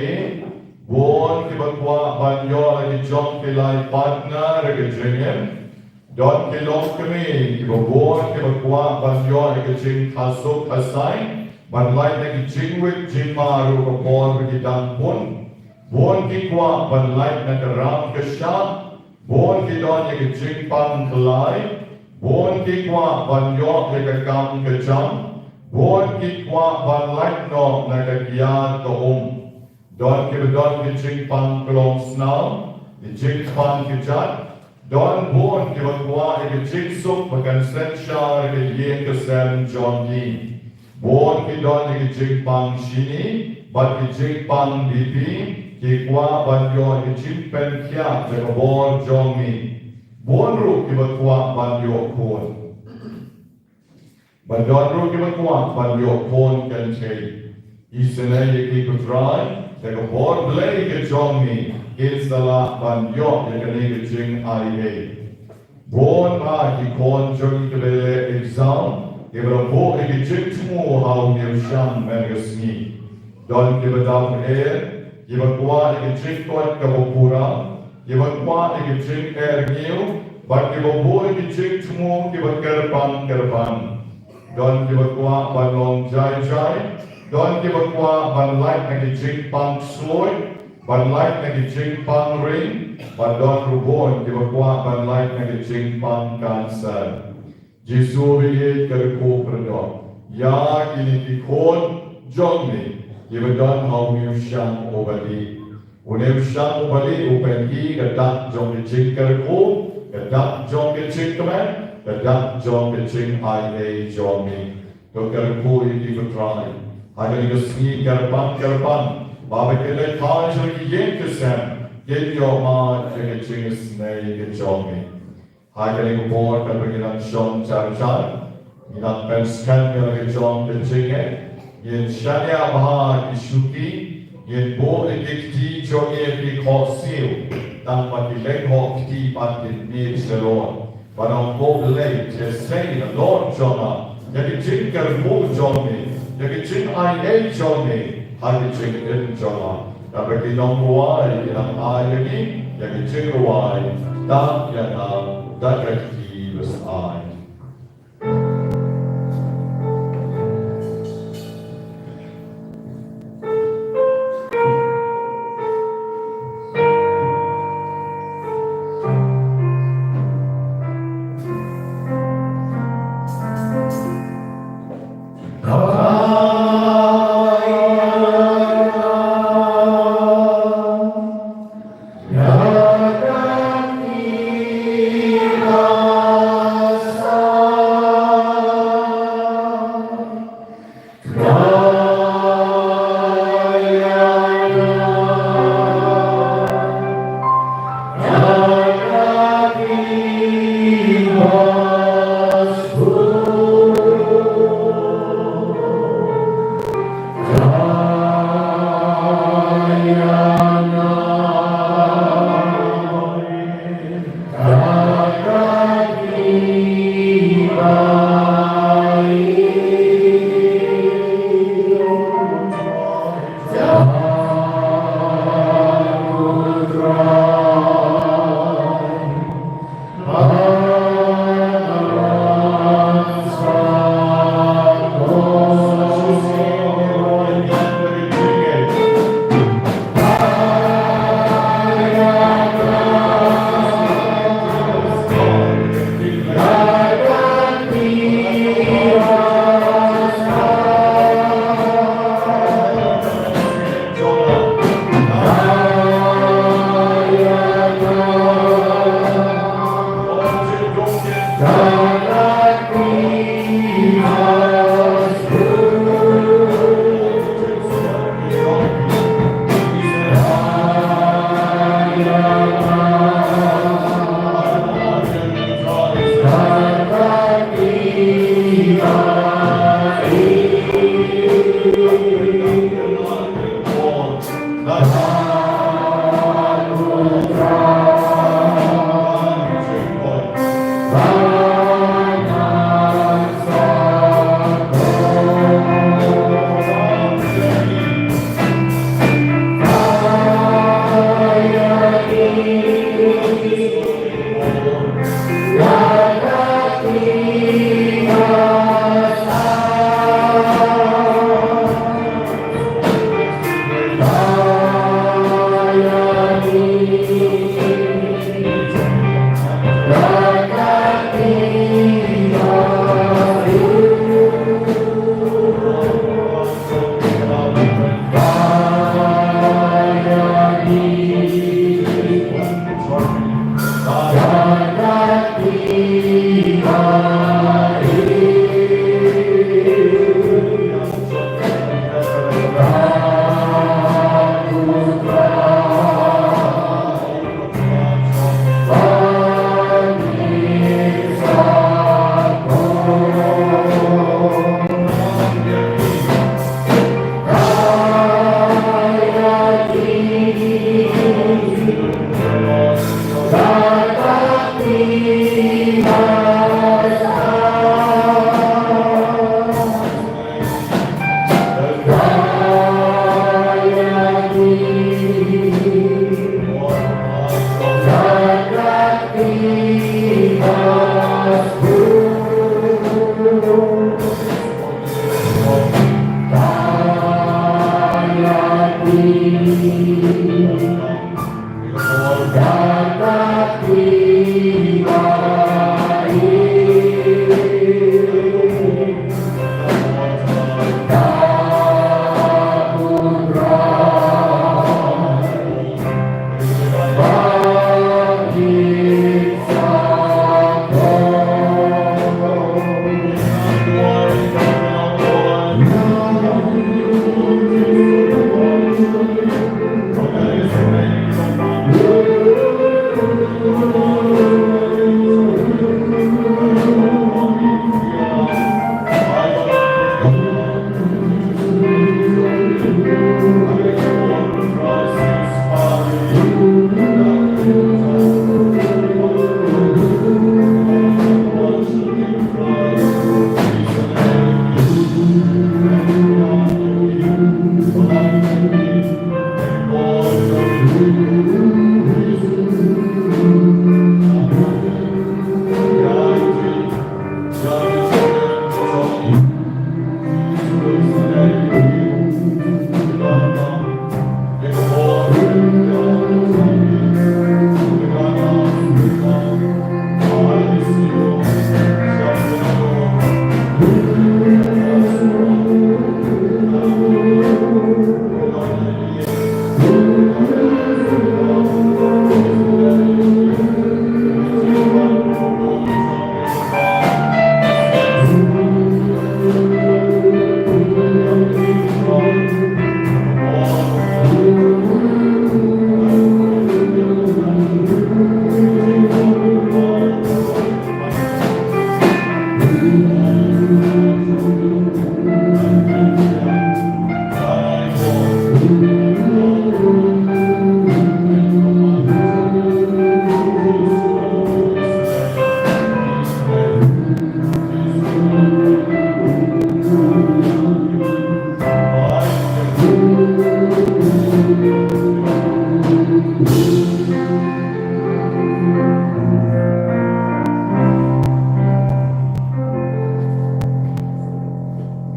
bun kiba kwah ban ïoh la ki jong ki lai partner ha ka jingim, don ki longkmie kiba bun kiba kwah ban ïoh la ki jingkha suk kha saiñ, ban lait na ki jingwit jingma ruh ka por ba ki dang bun. Bun ki kwah ban lait na ka ram ka shah, bun ki don ïa ka jingpang khlaiñ, bun ki kwah ban ïoh ïa ka kam ka jam, bun ki kwah ban lait noh na ka kiad ka um. Don kiba don ki jingpang klong snam, ki jingpang ki jait, don bun kiba kwah ïa ka jingsuk ba kan synshar ha ka ïing ka sem jong ki. Bun ki don ïa ka jingpang shini bad ka jingpang bipi, ki kwah ban ïoh ïa ka jingpynkhiah da ka bor jong me. Bun ruh kiba kwah ban ïoh khun. Bad don ruh kiba kwah ban ïoh khun kynthei. Isynei ïa ki, ko Trai, da ka bor Blei ka jong me, kin sa lah ban ïoh ïa kane ka jingai ei. Bun bha ki khun jong ngi kiba leh exam, kiba la buh ïa ki jingthmu ha u nongshun mynta ka sngi. Don kiba dap er, kiba kwah ïa ki jingkoit kaba pura, kiba kwah ïa ki jingerngiw, bad kiba buh ïa ki jingthmu kiba kyrpang kyrpang. Don kiba kwah ban long jai jai, don kiba kwah ban lait na ki jingpang ksuid, ban lait na ki jingpang ring, bad don ruh bun kiba kwah ban lait na ki jingpang cancer. Jisu, ba ïeit, kyrkhu pyrshah ïa kine ki khun jong me kiba don ha u nongshun uba lieh. U nongshun uba lieh u pynïeng ka dak jong ka jingkyrkhu, ka dak jong ka jingkmen, ka dak jong ka jingai ei jong me. To kyrkhu ïa ki, ko Trai. Ha kane ka sngi kyrpang kyrpang, ba ba kin leit phai sha ki ïing ki sem, kin ïoh mad ïa ka jingisynei ka jong me. Ha kane ka por kaba ngi dang shong jar jar, ngi dang pynskhem ïa la ka jong ka jingngeit, ngin shaniah bha ki shuki, ngin buh ïa ki kti jong ngi ha ki khohsiew, tang ba ki lyngkhuh kti pat kin mih shalor. Ba nang buh lei, te sei halor jong nga ïa ka jingkyrkhu jong me, ïa ka jingai ei jong me ha ka jingim jong nga. Kaba ki nongrwai ki nang ai ïa ngi ïa ka jingrwai, tang ïa nga da ka kti ba sah ai.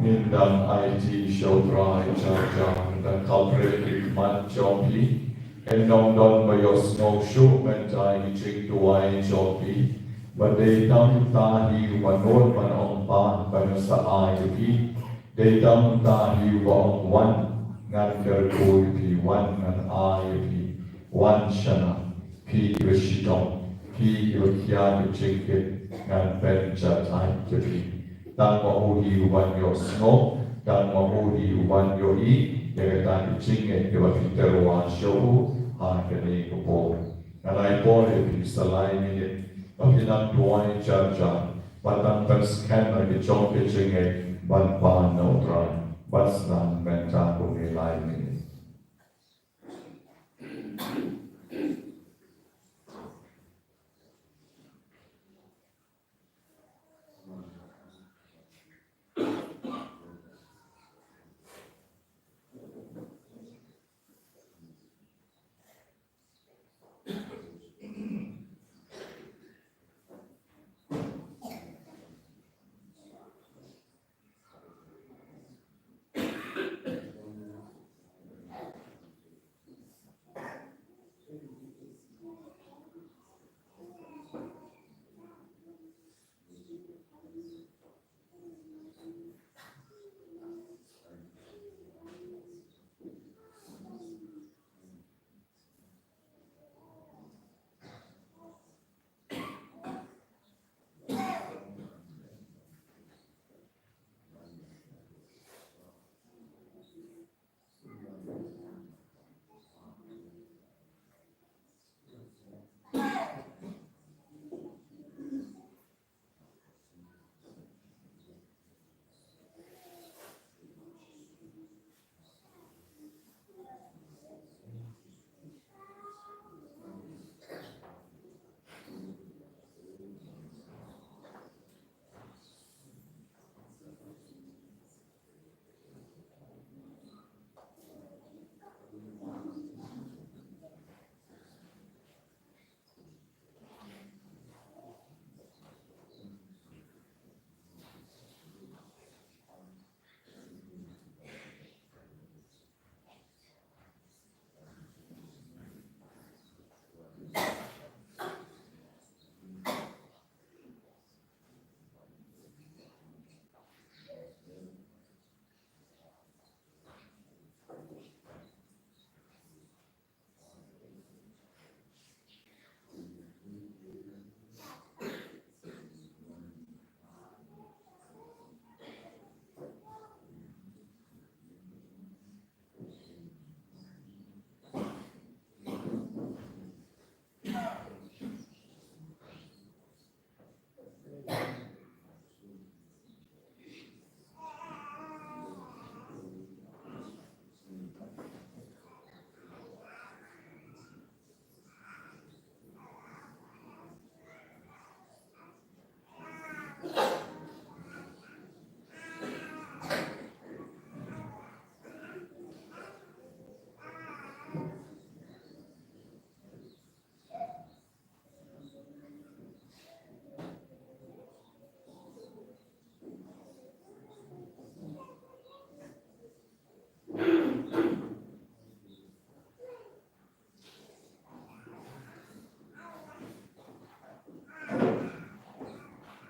Ngin dang aiti sha U Trai jar jar, ngin dang kaweh ki khmat jong phi. Yn ym don ba ïohsngew shuh mynta ïa ki jingduwai jong phi. Ba dei tang uta hi uba nud ban ong, Pa, ba ngan sa ai ïa phi. Dei tang uta hi uba ong, Wan, ngan kyrkhu ïa phi, wan, ngan ai ïa phi. Wan shane, phi kiba shiteng, phi kiba khia ki jingkit, ngan pynjatai ïa phi. Tang ma u hi u ban ïohsngew, tang ma u hi u ban ïohi ïa kata ka jingngeit kaba phi tyrwa sha u ha kane ka por. Ngan ai por ïa phi sa lai minit ba phin nang duwai jar jar, bad nang pynskhem ïa ka jong ka jingngeit ban pan na U Trai. Bad sa nang mynta kumne lai minit.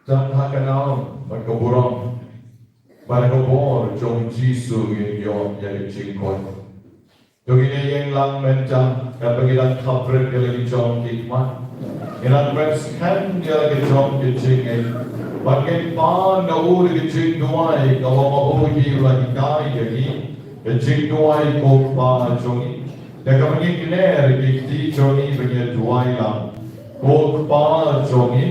Tang ha ka nam bad ka burom bad ka bor jong Jisu ngin ïoh ïa ka jingkoit. To ngin ïeng lang mynta, katba ngi dang khapret ïa la ki jong ki khmat, ngin nang pyrshang ïa la ki jong ki jingngeit. Bad ngin pan na u da ka jingduwai kaba ma u hi u la hikai ïa ngi, ka jingduwai ko Kpa jong ngi. Da kaba ngin kner ki kti jong ngi ba ngin duwai lang. Ko Kpa jong ngi,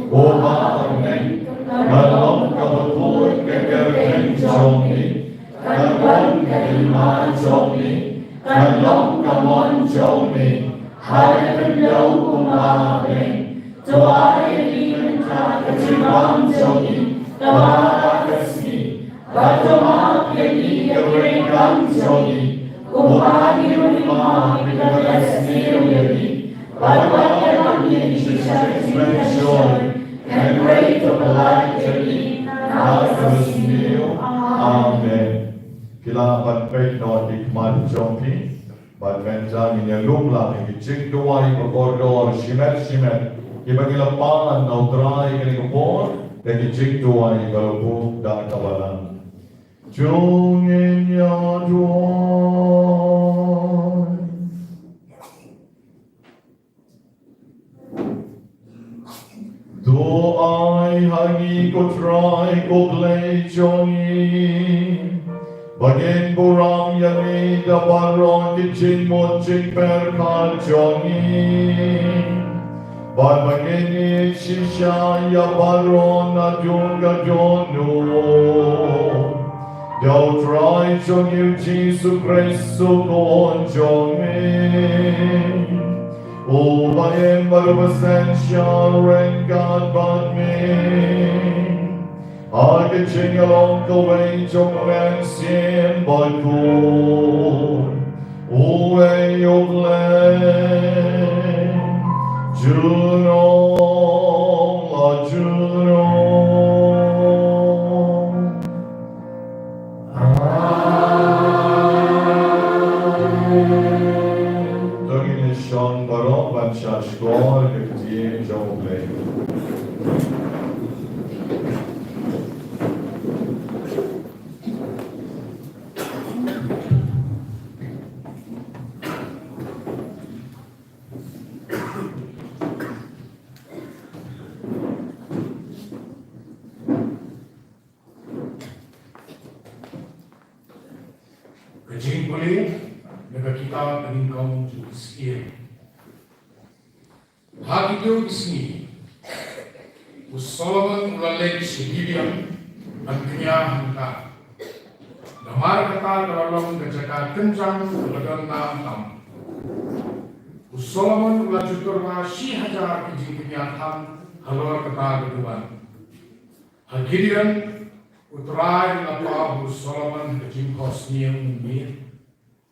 ko Kpa jong ngi, ka long kaba khuid ka kyrteng jong ngi. Kan long ka hima jong me, kan long ka mon jong me, ha ka khyndew kumba ha bneng. To ai ïa ngi mynta ka jingbam jong ngi kaba ha ka sngi, bad to map ïa ngi ka jingkam jong ngi, kumba ngi ruh ngi map ïa kiba la sniew ïa ngi. Bad wat ïalam ïa ngi sha ka jingpynshoi, hynrei to pynlait ïa ngi na ka basniew. Amen. Phi lah ban peit noh ki khmat jong phi. Bad mynta ngin ïalum lang ïa ki jingduwai ba kordor shimet shimet, kiba ngi la pan na U Trai kane ka por da ki jingduwai ba la buh da ka balang. To ngin ïaduwai. To ai ha ngi ko Trai ko Blei jong ngi, ba ngin burom ïa me da baroh ki jingmut jingpyrkhat jong ngi, bad ba ngin ïeit shisha ïa baroh naduh ka dohnud. Da U Trai jong ngi U Jisu Khrist U Khun jong me, uba im bad uba synshar ryngkat bad me ha ka jingïalong kawei jong U Mynsiem Bakhuid. Uei U Blei junom la junom. Amen. To ngin ïa shong baroh ban shah shkor ïa ka ktien jong U Blei. Ka jingpule na ka kitab ka nyngkong jong u Esekiel. Ha kito ki sngi, u Solomon u la leit sha Gibeon ban kñia hangta. Namar kata ka la long ka jaka kynjang kaba don nam tam. U Solomon u la ju turba shi hajar ki jingkñia thang halor kata ka duwan. Ha Gibeon, U Trai u la paw ha u Solomon ha ka jingphohsniew mynmiet.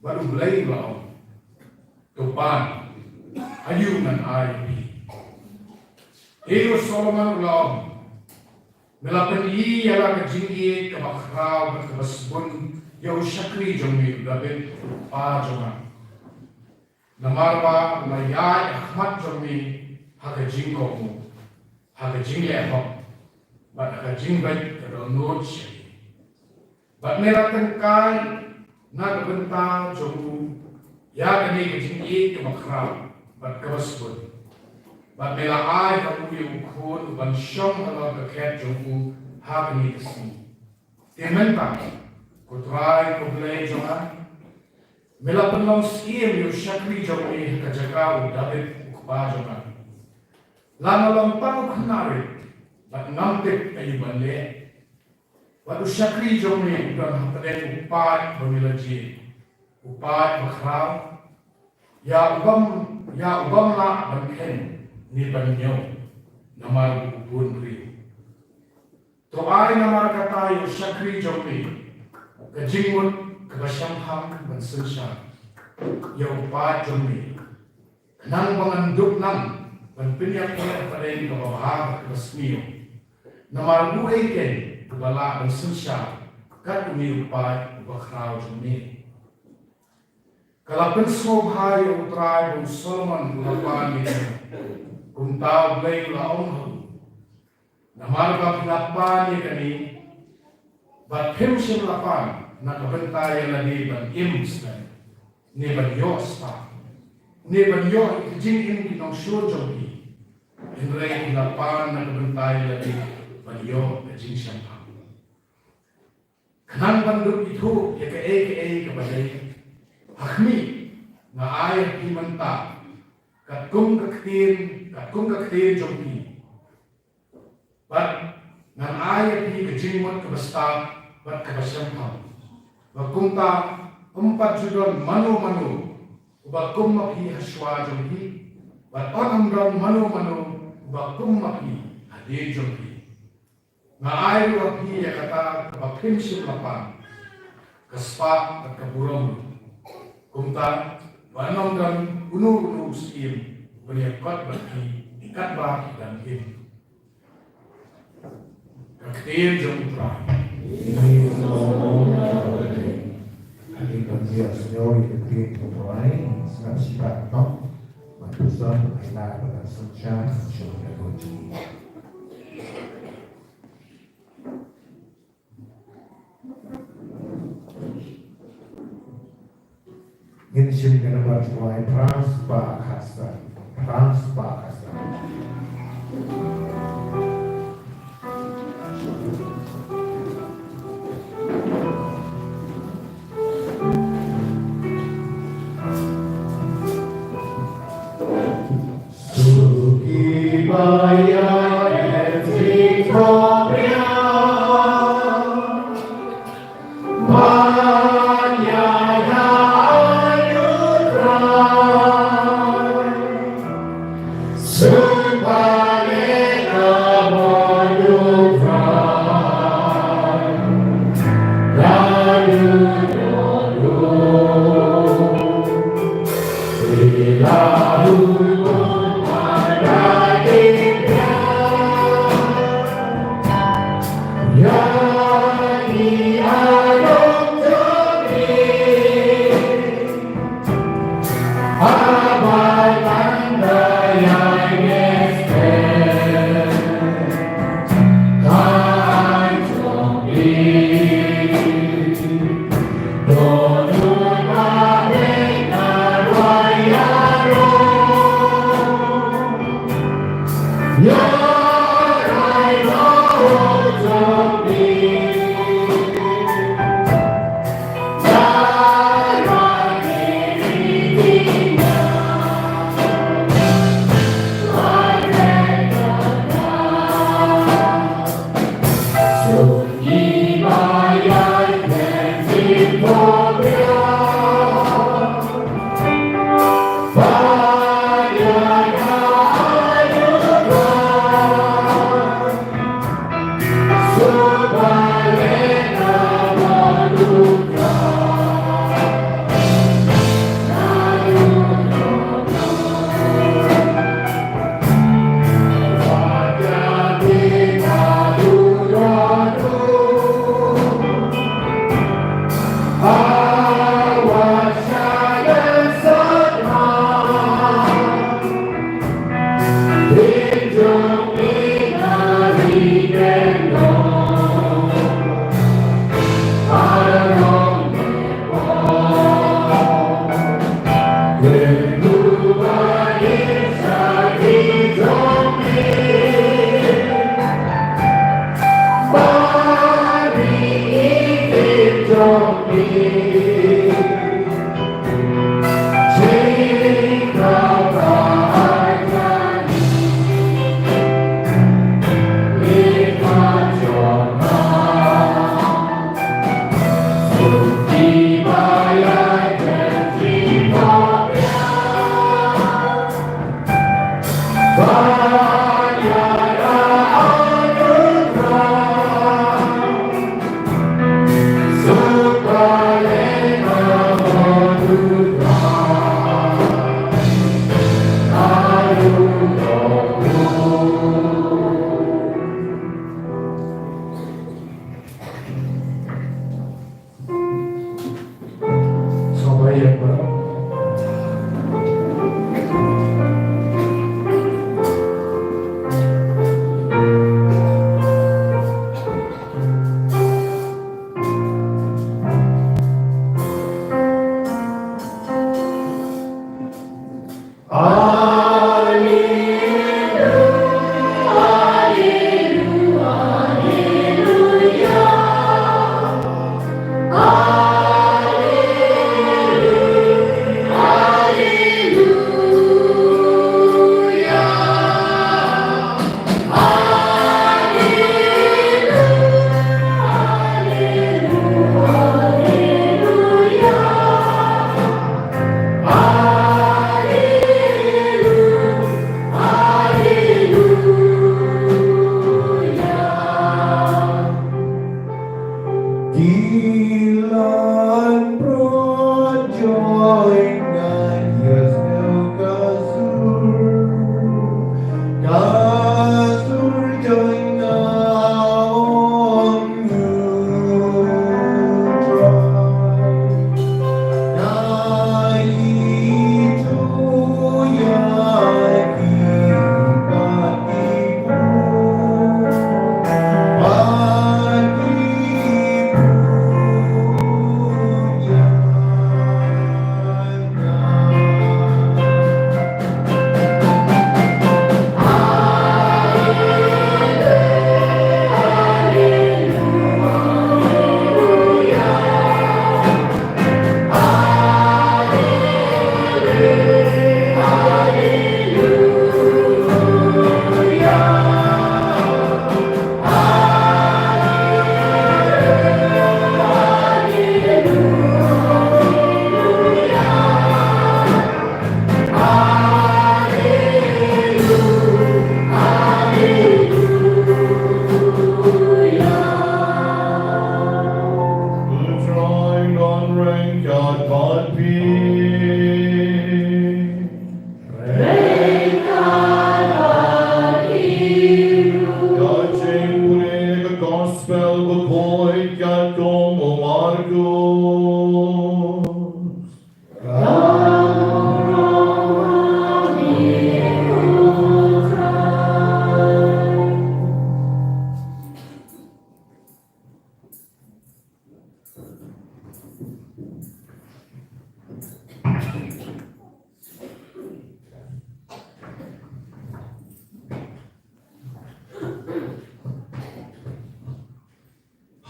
Bad U Blei u la ong, to pan, aïu ngan ai ïa phi? Te u Solomon u la ong, me la pyni ïa la ka jingïeit kaba khraw bad kaba sbun ïa u shakri jong me u Dabid u kpa jong nga. Namar ba u la ïaid ha khmat jong me ha ka jingkohnguh, ha ka jingleh hok, bad ha ka jingbit ka dohnud sha me. Bad me la tyngkai na ka bynta jong u ïa kane ka jingïeit kaba khraw bad kaba sbun. Bad me la ai ha u ïa u khun u ban shong halor ka khet jong u ha kane ka sngi. Te mynta, ko Trai ko Blei jong nga, me la pynlong syiem ïa u shakri jong me ha ka jaka u Dabid u kpa jong nga. La nga long tang u khynnah rit, bad ngam tip aïu ban leh. Bad u shakri jong me u don hapdeng u paid ba me la jied, u paid ba khraw, ïa u bym, ïa u bym lah ban kheiñ ne ban ñiew, namar ba u bun briew. To ai namar kata ïa u shakri jong me ka jingmut kaba shemphang ban synshar ïa u paid jong me. Khnang ba ngan dup lang ban pynïap ïa ka pdeng kaba bha bad kaba sniew. Namar uei keiñ uba lah ban synshar kat une u paid uba khraw jong me? Ka la pynsngewbha ïa U Trai ba u Solomon u la pan ïa kane. Kumta U Blei u la ong ha u, Namar ba phi la pan ïa kane, bad phim shym la pan na ka bynta ïa lade ban im snem, ne ban ïoh spah, ne ban ïoh ïa ka jingim ki nongshun jong phi. Hynrei phi la pan na ka bynta ïa lade ban ïoh ka jingshemphang. Khnang ban dup ithuh ïa kaei kaei kaba dei, ha khmih, nga ai ha phi mynta katkum ka ktien, katkum ka ktien jong phi. Bad ngan ai ïa phi ka jingmut kaba stad bad kaba shemphang. Ba kumta, ym pat ju don mano mano uba kum ma phi ha shuwa jong phi, bad ym don mano mano uba kum ma phi hadien jong phi. Nga ai ruh ha phi ïa kata kaba phim shym la pan, ka spah bad ka burom. Kumta, ba ym don uno uno u syiem uban ïakot bad phi katba phi dang im. Ka ktien jong U Trai. Ani ban ïa sñiaw ïa ka ktien jong U Trai, sngap shiphang noh. Bad pynshong ai na ba kan synshar, synshar ïa ka jingim. Ngin shim ka nambar jingwan, phra spah khatsan. Phra spah khatsan.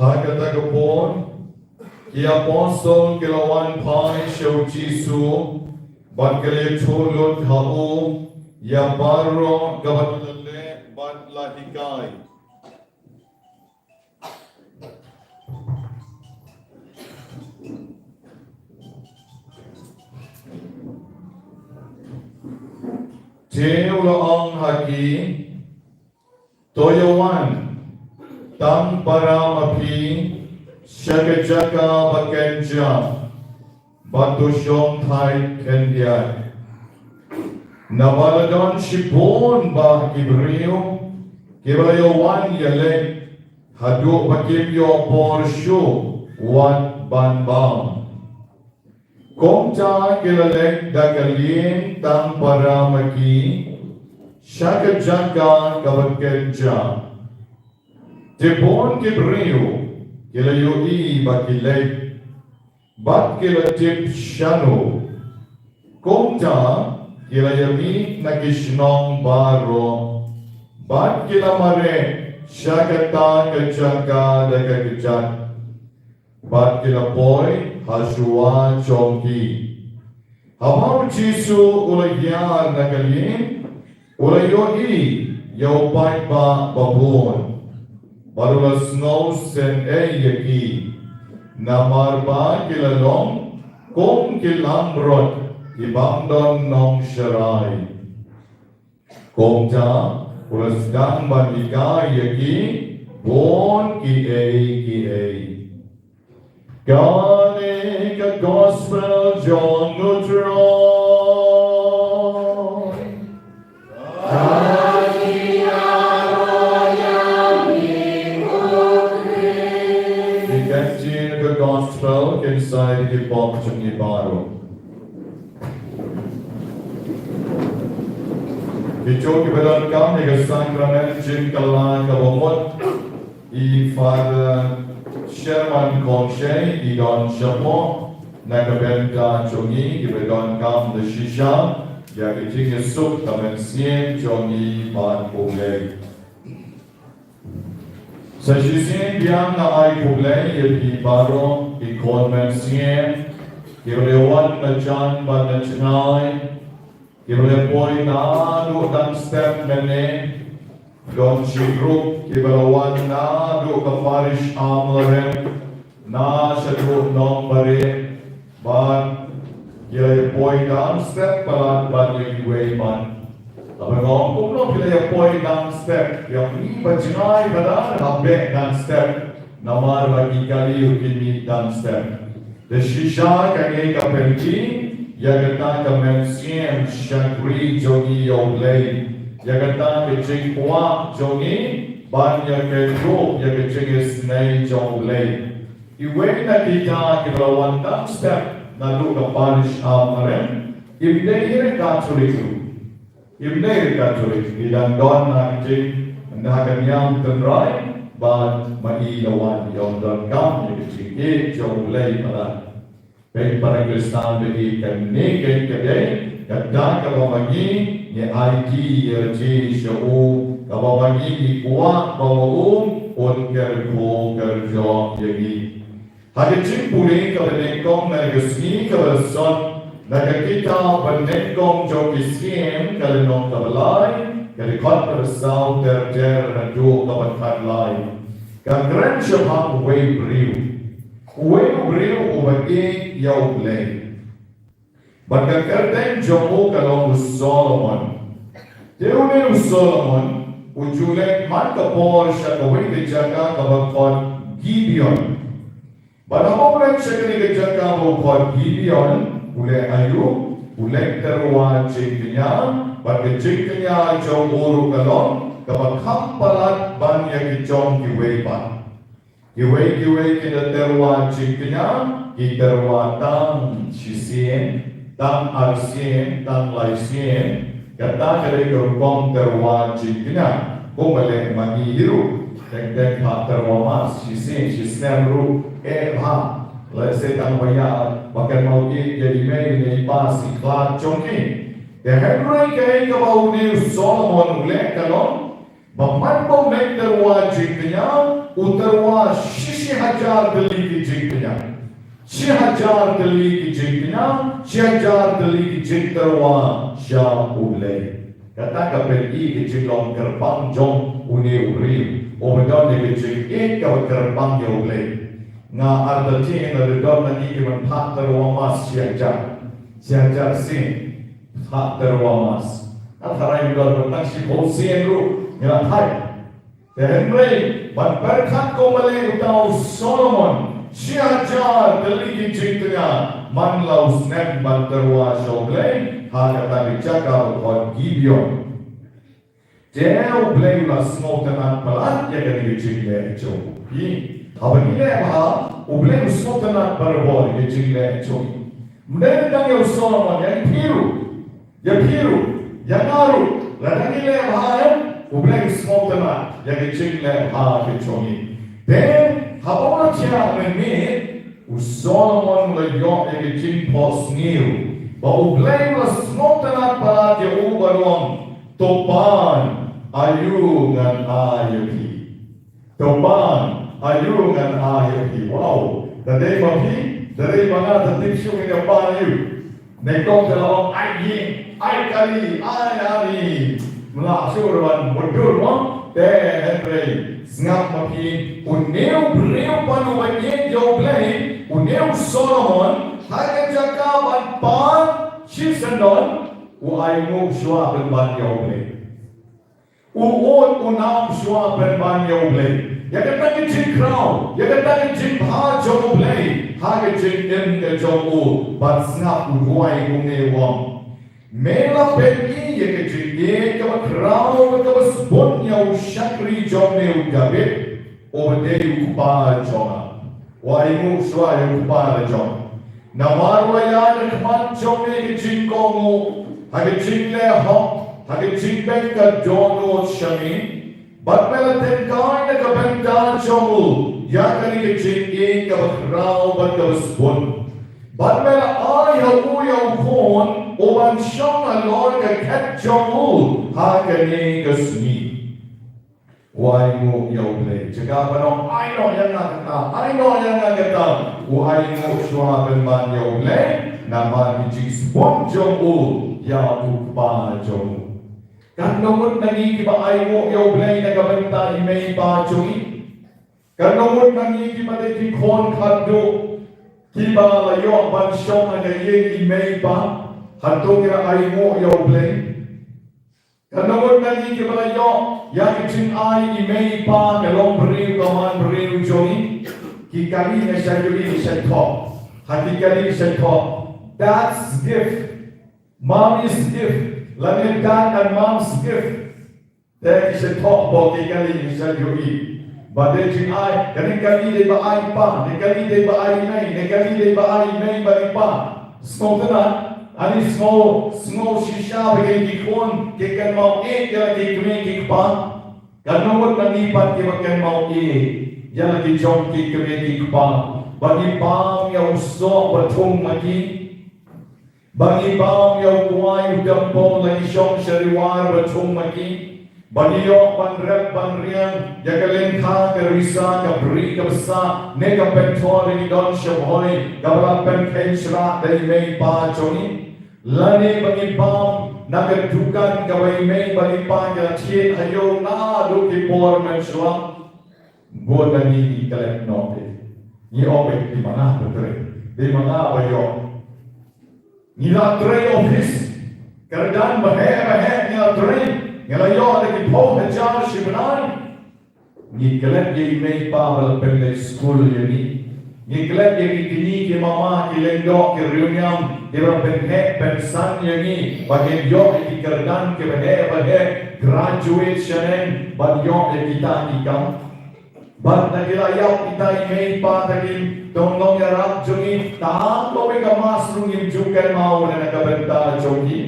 Ha kata ka por, ki apostol ki la wan phai sha u Jisu, bad ki la ïathuh lut ha u ïa baroh kaba ki la leh bad la hikai. Te u la ong ha ki, to ïa wan tang para ma phi sha ka jaka ba kynja, bad to shong thait khyndiat. Naba la don shibun bah ki briew kiba la ïa wan ïa leit, haduh ba kim ïoh por shuh wat ban bam. Kumta ki la leit da ka lieng tang para ma ki sha ka jaka kaba kynja. Te bun ki briew ki la ïohi ba ki leit, bad ki la tip shano. Kumta ki la ïamih na ki shnong baroh, bad ki la mareh sha kata ka jaka da ka kjat, bad ki la poi ha shuwa jong ki. Haba u Jisu u la hiar na ka lieng, u la ïohi ïa u paidbah babun, bad u la sngewsynei ïa ki, namar ba ki la long kum ki langbrot ki bym don nongsharai. Kumta u la sdang ban hikai ïa ki bun kiei kiei. Kane ka gospel jong u Trai. Ki ktien ka gospel kin sa ïa ki pop jong ngi baroh. Ki jong ki ba donkam ïa ka sakramen jingkylla kaba mut, i Father Sherman Kongshei i don shapoh na ka bynta jong ngi ki ba donkam da shisha ïa ka jingïasuk ka mynsiem jong ngi bad U Blei. Sa shisien biang nga ai khublei ïa phi baroh ki khun mynsiem kiba la wan na jan bad na jngai, kiba la poi naduh dang step mynne. Don shi group kiba la wan naduh ka Parish Armlarem, na shaduh Nongbare, bad ki la ïa poi dang step palat bad ïa kiwei pat. Haba nga ong kumno ki la ïa poi dang step, ïa ki ba jngai palat ha beh dang step, namar ba ki kali ruh ki mih dang step. Te shisha kane ka pynti ïa kata ka mynsiem shakri jong ngi ïa U Blei, ïa kata ka jingkwah jong ngi ban ïa ka jong ïa ka jingisynei jong U Blei. Iwei na kita kiba la wan dang step naduh ka Parish Armlarem, im dei ïa ka Katholik ruh. Im dei ïa ka Katholik, i dang don na ka jing, na ka niam tynrai, bad ma i la wan ïa u donkam ïa ka jingïeit jong U Blei palat. Peit para Khristan ba ïeit, kane ka dei kata kaba ma ngi ngi aiti ïa lade sha u, kaba ma ngi ngi kwah ba ma u un kyrkhu kyrjoh ïa ngi. Ha ka jingpule kaba nyngkong na ka sngi kaba sot na ka kitab ba nyngkong jong ki Syiem, ka lynnong kaba lai, ka dkhot kaba saw ter ter haduh kaba khatlai. Ka kren shaphang uwei u briew. Uwei u briew uba ïeit ïa U Blei. Bad ka kyrteng jong u ka long u Solomon. Te une u Solomon u ju leit man ka por sha kawei ka jaka kaba khot Gibeon. Bad haba u leit sha kane ka jaka ba u khot Gibeon, u leit aïu, u leit tyrwa jingkñia, bad ka jingkñia jong u ruh ka long kaba kham palat ban ïa ki jong kiwei pat. Kiwei kiwei ki da tyrwa jingkñia, ki tyrwa tang shisien, tang arsien, tang laisien, kata ka dei ka rukom tyrwa jingkñia. Kumba leh ma ngi hi ruh, teng teng pat tyrwa mas, shisien, shisnem ruh, eh pat. Lehse tang ba ïa, ba kynmaw ïa i mei ne i pa, i khlad jong ki. Te hynrei kaei kaba une u Solomon u leh ka long, ba man ba u leit tyrwa jingkñia, u tyrwa shisien. hajar tylli ki jingkñia. Shi hajar tylli ki jingkñia, shi hajar tylli ki jingtyrwa sha U Blei. Kata ka pyni ka jinglong kyrpang jong une u briew uba don ïa ka jingïeit kaba kyrpang ïa U Blei. Nga artatien lada don na ngi ki ban phah tyrwa mass shi hajar. Shi hajar sien phah tyrwa mass. Nga tharai lada don tang shiphew sien ruh ngi la thait. Te hynrei ban pyrkhat kumba leh uta u Solomon, shi hajar tylli ki jingkñia man la u snem ban tyrwa sha U Blei ha kata ka jaka ba khot Gibeon. Te U Blei u la sngewtynnat palat ïa kane ka jingleh jong u. Haba ngi leh bha, U Blei u sngewtynnat barabor ïa ka jingleh jong ngi. Ym dei tang ïa u Solomon, ïa phi ruh. Ïa phi ruh, ïa nga ruh, lada ngi leh bha ïa U Blei u sngewtynnat ïa ka jingleh bha ka jong ngi. Te haba u la thiah mynmiet, u Solomon u la ïoh ïa ka jingphohsniew ba U Blei u la sngewtynnat palat ïa u ban ong, to pan aïu ngan ai ïa phi. To pan aïu ngan ai ïa phi. Wow. Da dei ma phi, da dei ma nga, da tip shuh ïa ka pan aïu. Nyngkong te la ong ai ïing, ai kali, ai ani. Mlah shuh ruh ban mutdur mo. Te hynrei sngap ma phi, une u briew pat uba ïeit ïa U Blei, une u Solomon, ha ka jaka ban pan shisyndon, u ainguh shuwa pynban ïa U Blei. U ud u nam shuwa pynban ïa U Blei. Ïa kata ka jingkhraw, ïa kata ka jingbha jong U Blei ha ka jingim ka jong u, bad sngap u duwai kumne u ong, me la pyni ïa ka jingïeit kaba khraw bad kaba sbun ïa u shakri jong me u Dabid, uba dei u kpa jong nga. U ainguh shuwa ïa u kpa la jong. Namar u la ïaid ha khmat jong me ha ka jingkohnguh, ha ka jingleh hok, ha ka jingbeit ka dohnud sha me. Bad me la tyngkai na ka bynta jong u ïa kane ka jingïeit kaba khraw bad kaba sbun. Bad me la ai ha u ïa u khun uban shong halor ka khet jong u ha kane ka sngi. U ainguh ïa U Blei. Jaka ban ong ai noh ïa nga kata, ai noh ïa nga kata, u ainguh shuwa pynban ïa U Blei namar ki jingsbun jong u ïa u kpa jong u. Katno ngut na ngi kiba ainguh ïa U Blei na ka bynta i mei i pa jong ngi? Katno ngut na ngi kiba dei ki khun khatduh kiba la ïoh ban shong ha ka ïing i mei i pa? Hato ngi la ainguh ïa U Blei? Katno ngut na ngi kiba la ïoh ïa ka jingai i mei i pa, ka long briew ka man briew jong ngi? Ki kali nga shait ïohi ki shait thoh. Ha ki kali ki shait thoh, Dad's gift, Mommy's gift, lane Dad and Mom's gift. Te ki shait thoh bok ki kali ki shait ïohi. Ba dei jingai, kane kali dei ba ai i pa, ne kali dei ba ai i mei, ne kali dei ba ai i mei bad i pa. Sngewtynnat, ani sngew, sngew shisha ba kine ki khun ki kynmaw ïeit ïa la ki kmie ki kpa? Katno ngut na ngi pat kiba kynmaw ïeit ïa la ki jong ki kmie ki kpa, ba ngi bam ïa u soh ba thung ma ki? Ba ngi bam ïa u kwai u tempong la ngi shong sha riwar ba thung ma ki? Ba ngi ïoh ban rep ban riang ïa ka lyngkha ka risa, ka bri ka bsa, ne ka pynthor da ngi don sha Bhoi, kaba la pynkheiñ shrah da i mei i pa jong ngi? Lane ba ngi bam na ka dukan kaba i mei bad i pa ki la thied ha ïew naduh ki por mynshuwa? Bun na ngi ngi klet noh te. Ngi ong, eh, dei ma nga ba trei, dei ma nga ba ïoh. Ngi la trei office, kyrdan ba heh ba heh ngi la trei, ngi la ïoh da ki phew hajar shi bnai. Ngi klet ïa i mei i pa ba la pynleit skul ïa ngi. Ngi klet ïa ki kñi ki mama ki lyngdoh ki riewniam kiba pynheh pynsan ïa ngi ba ngin ïoh ïa ki kyrdan kiba heh ba heh, graduate shaneng bad ïoh ïa kita ki kam. Bad na ki la ïap kita i mei i pa, ta ki tnat ïarap jong ngi, tang kawei ka mass ruh ngim ju kynmaw na ka bynta jong ki.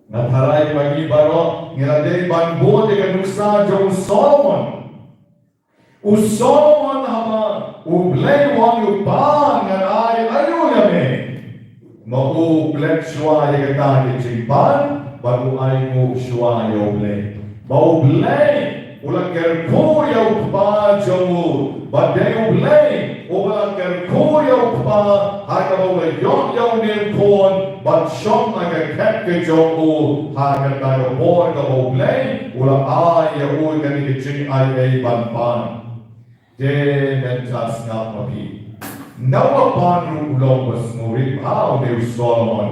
Nga tharai ba ngi baroh ngi la dei ban bud ïa ka nuksa jong u Solomon. U Solomon haba U Blei u ong, u pan, ngan ai aïu ïa me? Ma u klet shuwa ïa kata ka jingpan bad u ainguh shuwa ïa U Blei. Ba U Blei U la kyrkhu ïa u kpa jong u, bad dei U Blei uba la kyrkhu ïa u kpa, ha kaba u la ïoh ïa une u khun, bad shong ha ka khet ka jong u, ha kata ka por kaba U Blei u la ai ïa u kane ka jingai ei ban pan. Te mynta sngap ma phi. Namar u pan ruh u long ba sngewrit bha une u Solomon.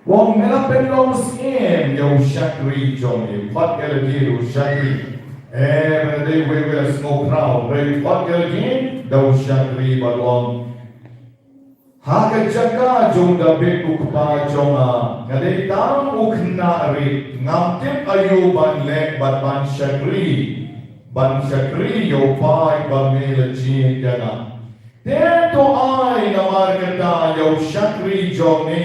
U ong me la pynlong syiem ïa u shakri jong me, pat ka la dei u shakri. Eh, ba dei wei wei la sngewkhraw, hynrei pat ka la dei da u shakri bad u ong. Ha ka jaka jong David u kpa jong nga, nga dei tang u khynnah rit, ngam tip aïu ban leh bad ban shakri, ban shakri ïa u paid ba me la jied ïa nga. Te to ai namar kata ïa u shakri jong me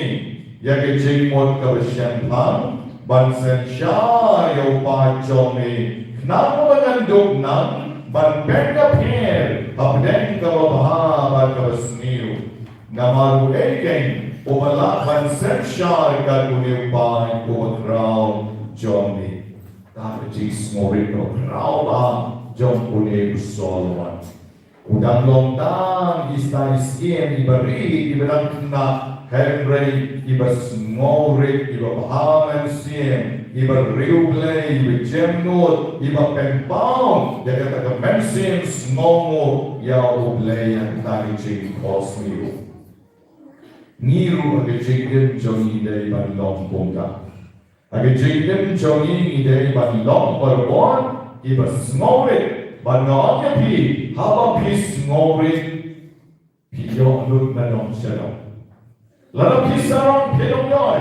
ïa ka jingmut kaba shemphang, ban synshar ïa u paid jong me, khnang ba ngan dup nang ban pynïapher hapdeng kaba bha bad kaba sniew. Namar uei keiñ uba lah ban synshar kat une u paid uba khraw jong me? Kata ka jingsngewrit kaba khraw bha jong une u Solomon. U dang long tang i stad i syiem, iba rit, iba dang khynnah, hynrei iba sngewrit, iba bha mynsiem, iba riewblei, iba jemnud, iba pynpaw ïa kata ka mynsiem sngewnguh ïa U Blei, ïa kata ka jingkhuslai. Ngi ruh ha ka jingim jong ngi dei ban long kumta. Ha ka jingim jong ngi ngi dei ban long barabor kiba sngewrit, bad nga ong ïa phi, haba phi sngewrit, phi ïoh lut na nongshadong. Lada phi sarong phi long ïoh.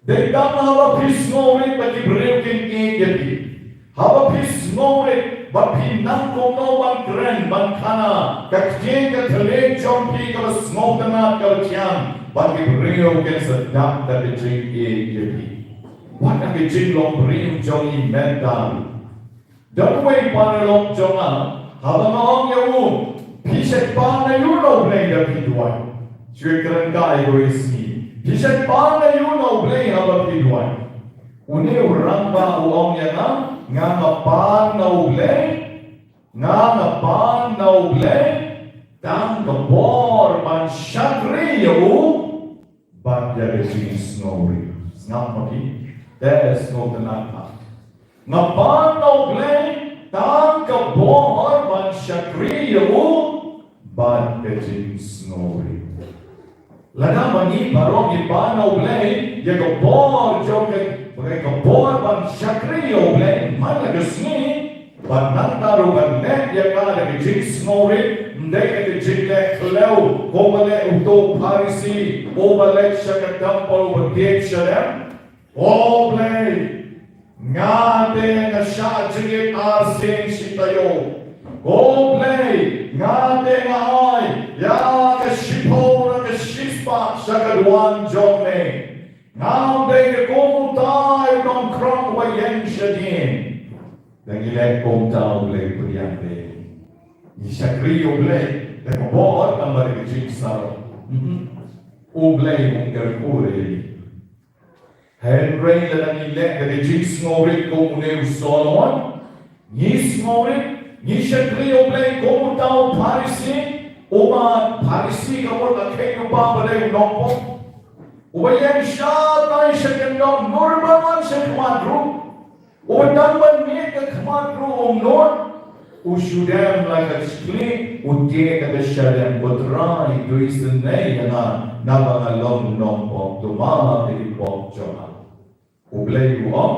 Dei tang haba phi sngewrit ba ki briew kin ïeit ïa phi. Haba phi sngewrit ba phi nang kumno ban kren ban khana ka ktien ka thylliej jong phi kaba sngewtynnat kaba thiang, ba ki briew kin sa dap da ka jingïeit ïa phi. Wat ka jinglong briew jong ngi mynta. Don uwei u paralok jong nga, haba nga ong ïa u, phi shait pan aïu na U Blei da phi duwai? Shu kren kai ïa u ïa sngi. Phi shait pan aïu na U Blei haba phi duwai? Une u rangbah u ong ïa nga, nga nga pan na U Blei, nga nga pan na U Blei tang ka bor ban shakri ïa u bad ïa ka jingsngewrit. Sngap ma phi, te sngewtynnat. Nga pan na U Blei tang ka bor ban shakri ïa u bad ka jingsngewrit. Lada ma ngi baroh ngi pan na U Blei ïa ka bor jong ka, ka bor ban shakri ïa U Blei man la ka sngi, bad nangta ruh ban leh ïa ka da ka jingsngewrit, ym dei da ka jingleh khlaw, kumba leh uto u Pharisi uba leit sha ka templ uba tied sha dem. Ko Blei, nga te nga shah jingit arsien shi taïew. Ko Blei, nga te nga ai ïa ka shiphew na ka shispah sha ka duwan jong me. Ngam dei kum utai u nongkhrong uba ïeng shadien. Lada ngi leh kumta U Blei u pdiang ïa ngi. Ngi shakri ïa U Blei da ka bor, tang ba da ka jingsarong. Mhm. U Blei um kyrkhu ïa ngi. Hynrei lada ngi leh da ka jingsngewrit kum une u Solomon, ngi sngewrit, ngi shakri ïa U Blei kum uta u Pharisi, u ma Pharisi ka mut ka kheiñ u ba ba dei u nongpop. Uba ïeng shatai sha kyndong, mut ba wan sha khmat ruh. Uba dang ban miet ka khmat ruh um nud. U shu dem la ka shakri, u tied da ka shadem, Ko Trai, to isynei ïa nga, naba nga long nongpop, to map ïa ki pop jong nga. U Blei u ong,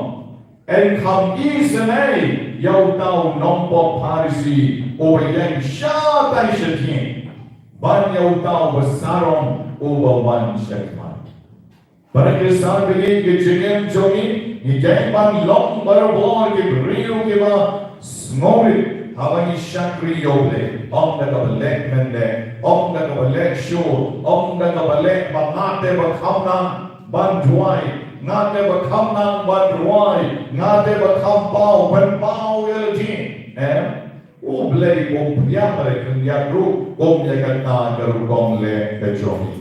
yn kham isynei ïa uta u nongpop Pharisi uba ïeng shatai shadien, ban ïa uta uba sarong uba wan sha khmat. Para Khristan, ka jingim jong ngi, ngi dei ban long barabor ki briew kiba sngewrit haba ngi shakri ïa U Blei. Ym da kaba leh mynleh, ym da kaba leh shuh, ym da kaba leh ba nga te ba kham nang ban duwai, nga te ba kham nang ban rwai, nga te ba kham paw ban paw ïa lade. Em? U Blei um pdiang ïa ka khyndiat ruh kum ïa kata ka rukom leh ka jong ngi.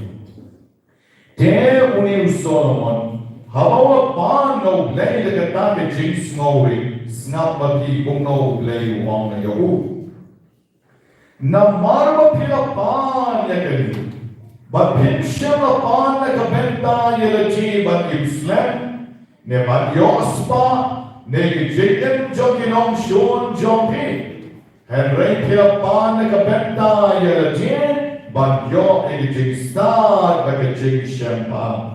Te une u Solomon, Haba u la pan na U Blei da kata ka jingsngewrit, sngap ma phi kumno U Blei u ong ïa u. Namar ba phi la pan ïa kane, ba phim shym la pan na ka bynta ïa lade ban ïoh slem, ne ban ïoh spah, ne ka jingim jong ki nongshun jong phi. Hynrei phi la pan na ka bynta ïa lade ban ïoh ïa ka jingstad bad ka jingshemphang.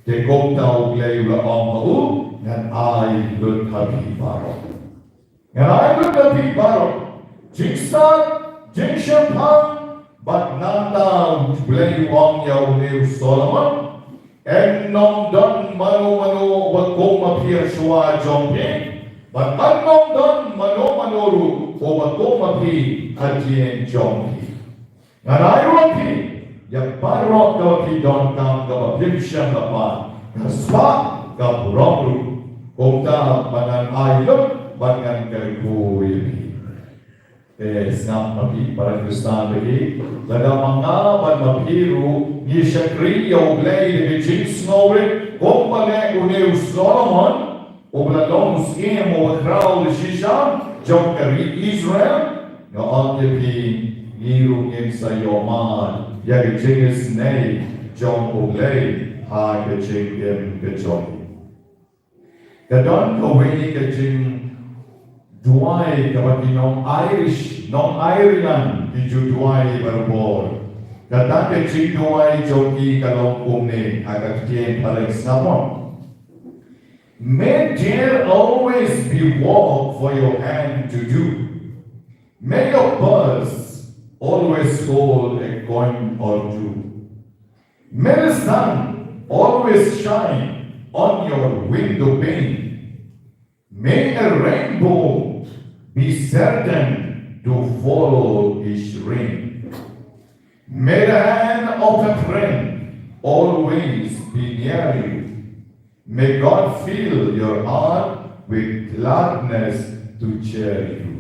Te kumta U Blei u la ong ha u, ngan ai lut ha phi baroh. Ngan ai lut ha phi baroh. Jingstad, jingshemphang, bad nangta U Blei u ong ïa une u Solomon, yn ym don mano mano uba kum ma phi ha shuwa jong phi, bad yn ym don mano mano ruh uba kum ma phi hadien jong phi. Ngan ai ruh ïa phi ïa baroh kaba phi donkam kaba phim shym la pan. Ka spah, ka burom ruh. Kumta ba ngan ai lut bad ngan kyrkhu ïa phi. Eh, sngap ma phi para Khristan ba ïeit. Lada ma nga bad ma phi ruh ngi shakri ïa U Blei da ka jingsngewrit kumba leh une u Solomon, uba la long u syiem uba khraw da shisha jong ka ri Israel, nga ong ïa phi, ngi ruh ngin sa ïoh mad ïa ka jingisynei jong U Blei ha ka jingim ka jong ngi. Ka don kawei ka jingduwai kaba ki nong Irish, nong Ireland ki ju duwai barabor. Kata ka jingduwai jong ki ka long kumne, ha ka ktien phareng, sngap mo. May there always be work for your hand to do. May your purse always hold a coin or two. May the sun always shine on your window pane. May a rainbow be certain to follow each rain. May the hand of a friend always be near you. May God fill your heart with gladness to cheer you.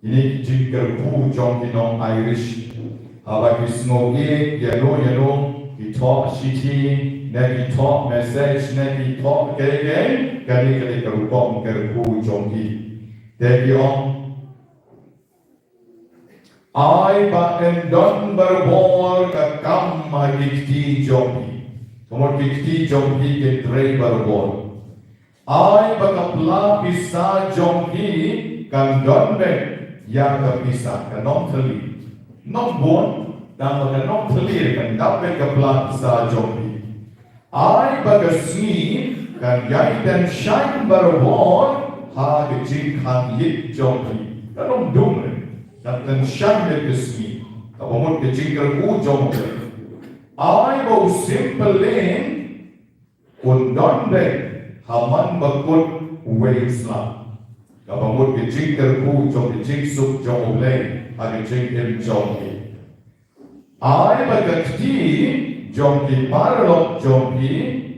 Kine ki jingkyrkhu jong ki nong Irish. Haba ki sngew ïeit ïano ïano, ki thoh shithi, ne ki thoh message, ne ki thoh kaei kaei, kane ka dei ka rukom kyrkhu jong ki. Te ki ong, ai ba yn don barabor ka kam ha ki kti jong phi. Ka mut ki kti jong phi kin trei barabor. Ai ba ka pla pisa jong phi kan don beit ïa ka pisa, kan ym thylli. Ym bun, tang ba kan ym thylli, kan dap beit ka pla pisa jong phi. Ai ba ka sngi kan ïai tynshaiñ barabor ha ka jingkhang ïit jong phi. Kan ym dum re, kan tynshaiñ beit ka sngi. Kaba mut ka jingkyrkhu jong phi. Ai ba u sympylleng un don beit ha man ba kut uwei u slap. Kaba mut ka jingkyrkhu jong ka jingsuk jong U Blei ha ka jingim jong phi. Ai ba ka kti jong ki paralok jong phi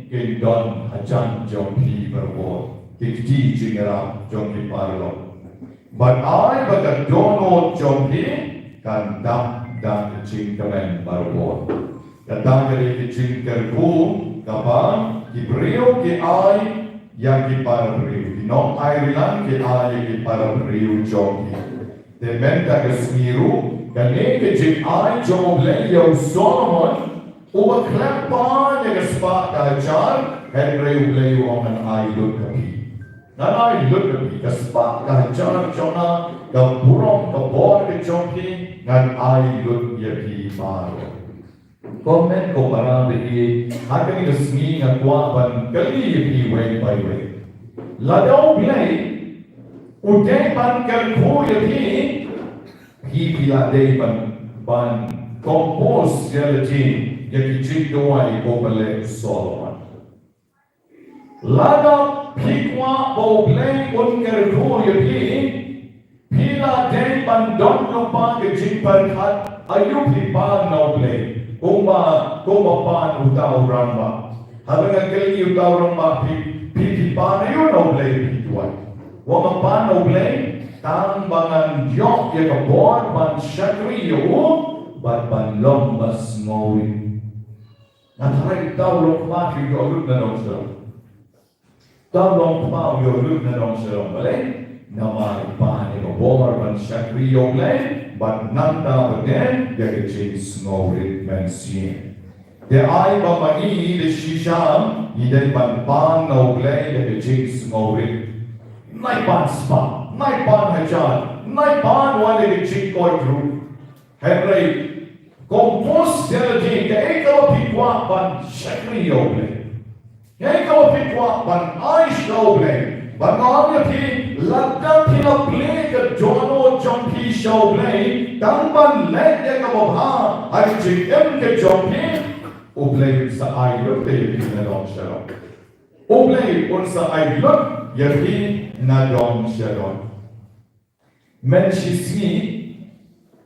kin don hajan jong phi barabor. Ki kti jingïarap jong ki paralok. Bad ai ba ka dohnud jong phi kan dap da ka jingkmen barabor. Kata ka dei ka jingkyrkhu kaba ki briew ki ai ïa ki para briew. Ki nong Ireland ki ai ïa ki para briew jong ki. Te mynta ka sngi ruh, kane ka jingai jong U Blei ïa u Solomon, uba khlem pan ïa ka spah ka hajar, hynrei U Blei u ong ngan ai lut ha phi. Ngan ai lut ïa phi, ka spah ka hajar jong nga, ka burom ka bor ka jong phi, ngan ai lut ïa phi baroh. Comment ko para ba ïeit, ha kane ka sngi nga kwah ban kylli ïa phi wei by wei. Lada U Blei u dei ban kyrkhu ïa phi, phi phi la dei ban, ban compose ïa la jing ïa ki jingduwai ko ba leh u Solomon. Lada phi kwah ba U Blei un kyrkhu ïa phi, phi la dei ban don lypa ka jingpyrkhat aïu phi pan na U Blei. Kumba, kumba pan uta u rangbah. Haba nga kylli uta u rangbah, phi, phi, phi pan aïu na U Blei phi duwai. Wat nga pan na U Blei, tang ba ngan ïoh ïa ka bor ban shakri ïa u, bad ban long ba sngewrit. Hynrei uta u longkmie u ïoh lut na nongshong. Uta u longkmie u ïoh lut na nongshong. Balei? Namar ba u la bor ban shakri ïa U Blei, bad nangta ba dei ïa ka jingsngewrit mynsiem. Te ai ba ma ngi da shisha ngi dei ban pan na U Blei da ka jingsngewrit. Nai pan spah, nai pan hajar, nai pan wan da ka jingkoit ruh. Hynrei, compose ïa lade, kaei kaba phi kwah ban shakri ïa U Blei. Kaei kaba phi kwah ban ai sha U Blei. Ban ong ïa phi, lada phi la plie ka dohnud jong phi sha U Blei, tang ban leh ïa kaba bha ha ka jingim ka jong phi, U Blei un sa ai lut ïa phi na dohnud sha dohnud. U Blei un sa ai lut ïa phi na dohnud sha dohnud. Mynshisngi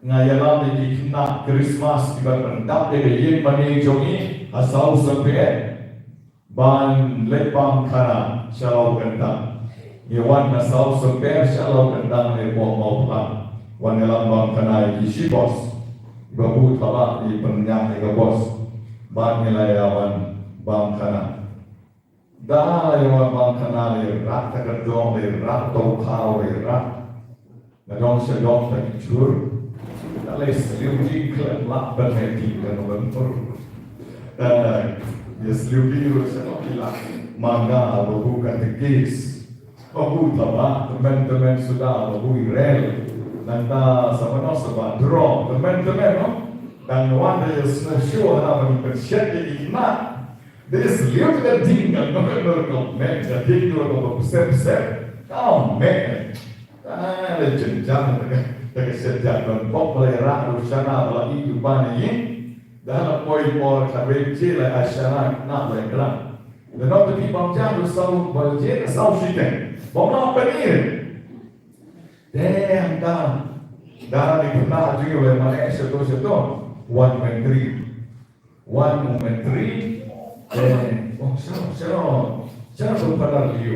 nga ïalam ïa ki khynnah Christmas kiba pyndap ïa ka ïing mane jong ngi ha South Sohpyrghat ban leit bam khana sha Lawkyntang. Ngi wan na South Sohpyrghat sha Lawkyntang ne hapoh Mawphlang. Wan ïalam bam khana ïa ki shi bos. Ba bun haba ngi pynïap ïa ka bos. Bad ngi la ïa wan bam khana. Da la ïa wan bam khana, la ïa rah ta ka dong, la ïa rah ta u khaw, la ïa rah. Na dong sha dong ta ki jhur. Da la ïa sliew jingkhlem lah ban heh ding ka ban pur. Eh, ïa sliew ding ruh sha dong ki lah. Manga ba bu ka tekis. Ba bu taba, tymmen tymmen suda ba bu i rel. Nangta sa mano sa ba draw, tymmen tymmen no. Dang wan da ïa sngewsih hana ban pynshet ïa ki khynnah. Dei sliew ka ding ka nor nor ka met ka ding nor ka psep psep. Ka met. Ah, le jenjang ta ka ta ka sejak don pok le ra ru shana ba la i tu ba ni. Da la poi por ka re che le a shana na le kra. Da no ti bang jang ru sau ba je ka sau shi ten. Bang no pa ni. Dang da. Da ni kena ju le ma ne seto seto. One man three. Wan u menteri, eh, oh, shalom, shalom. Shalom tu Padar Liu.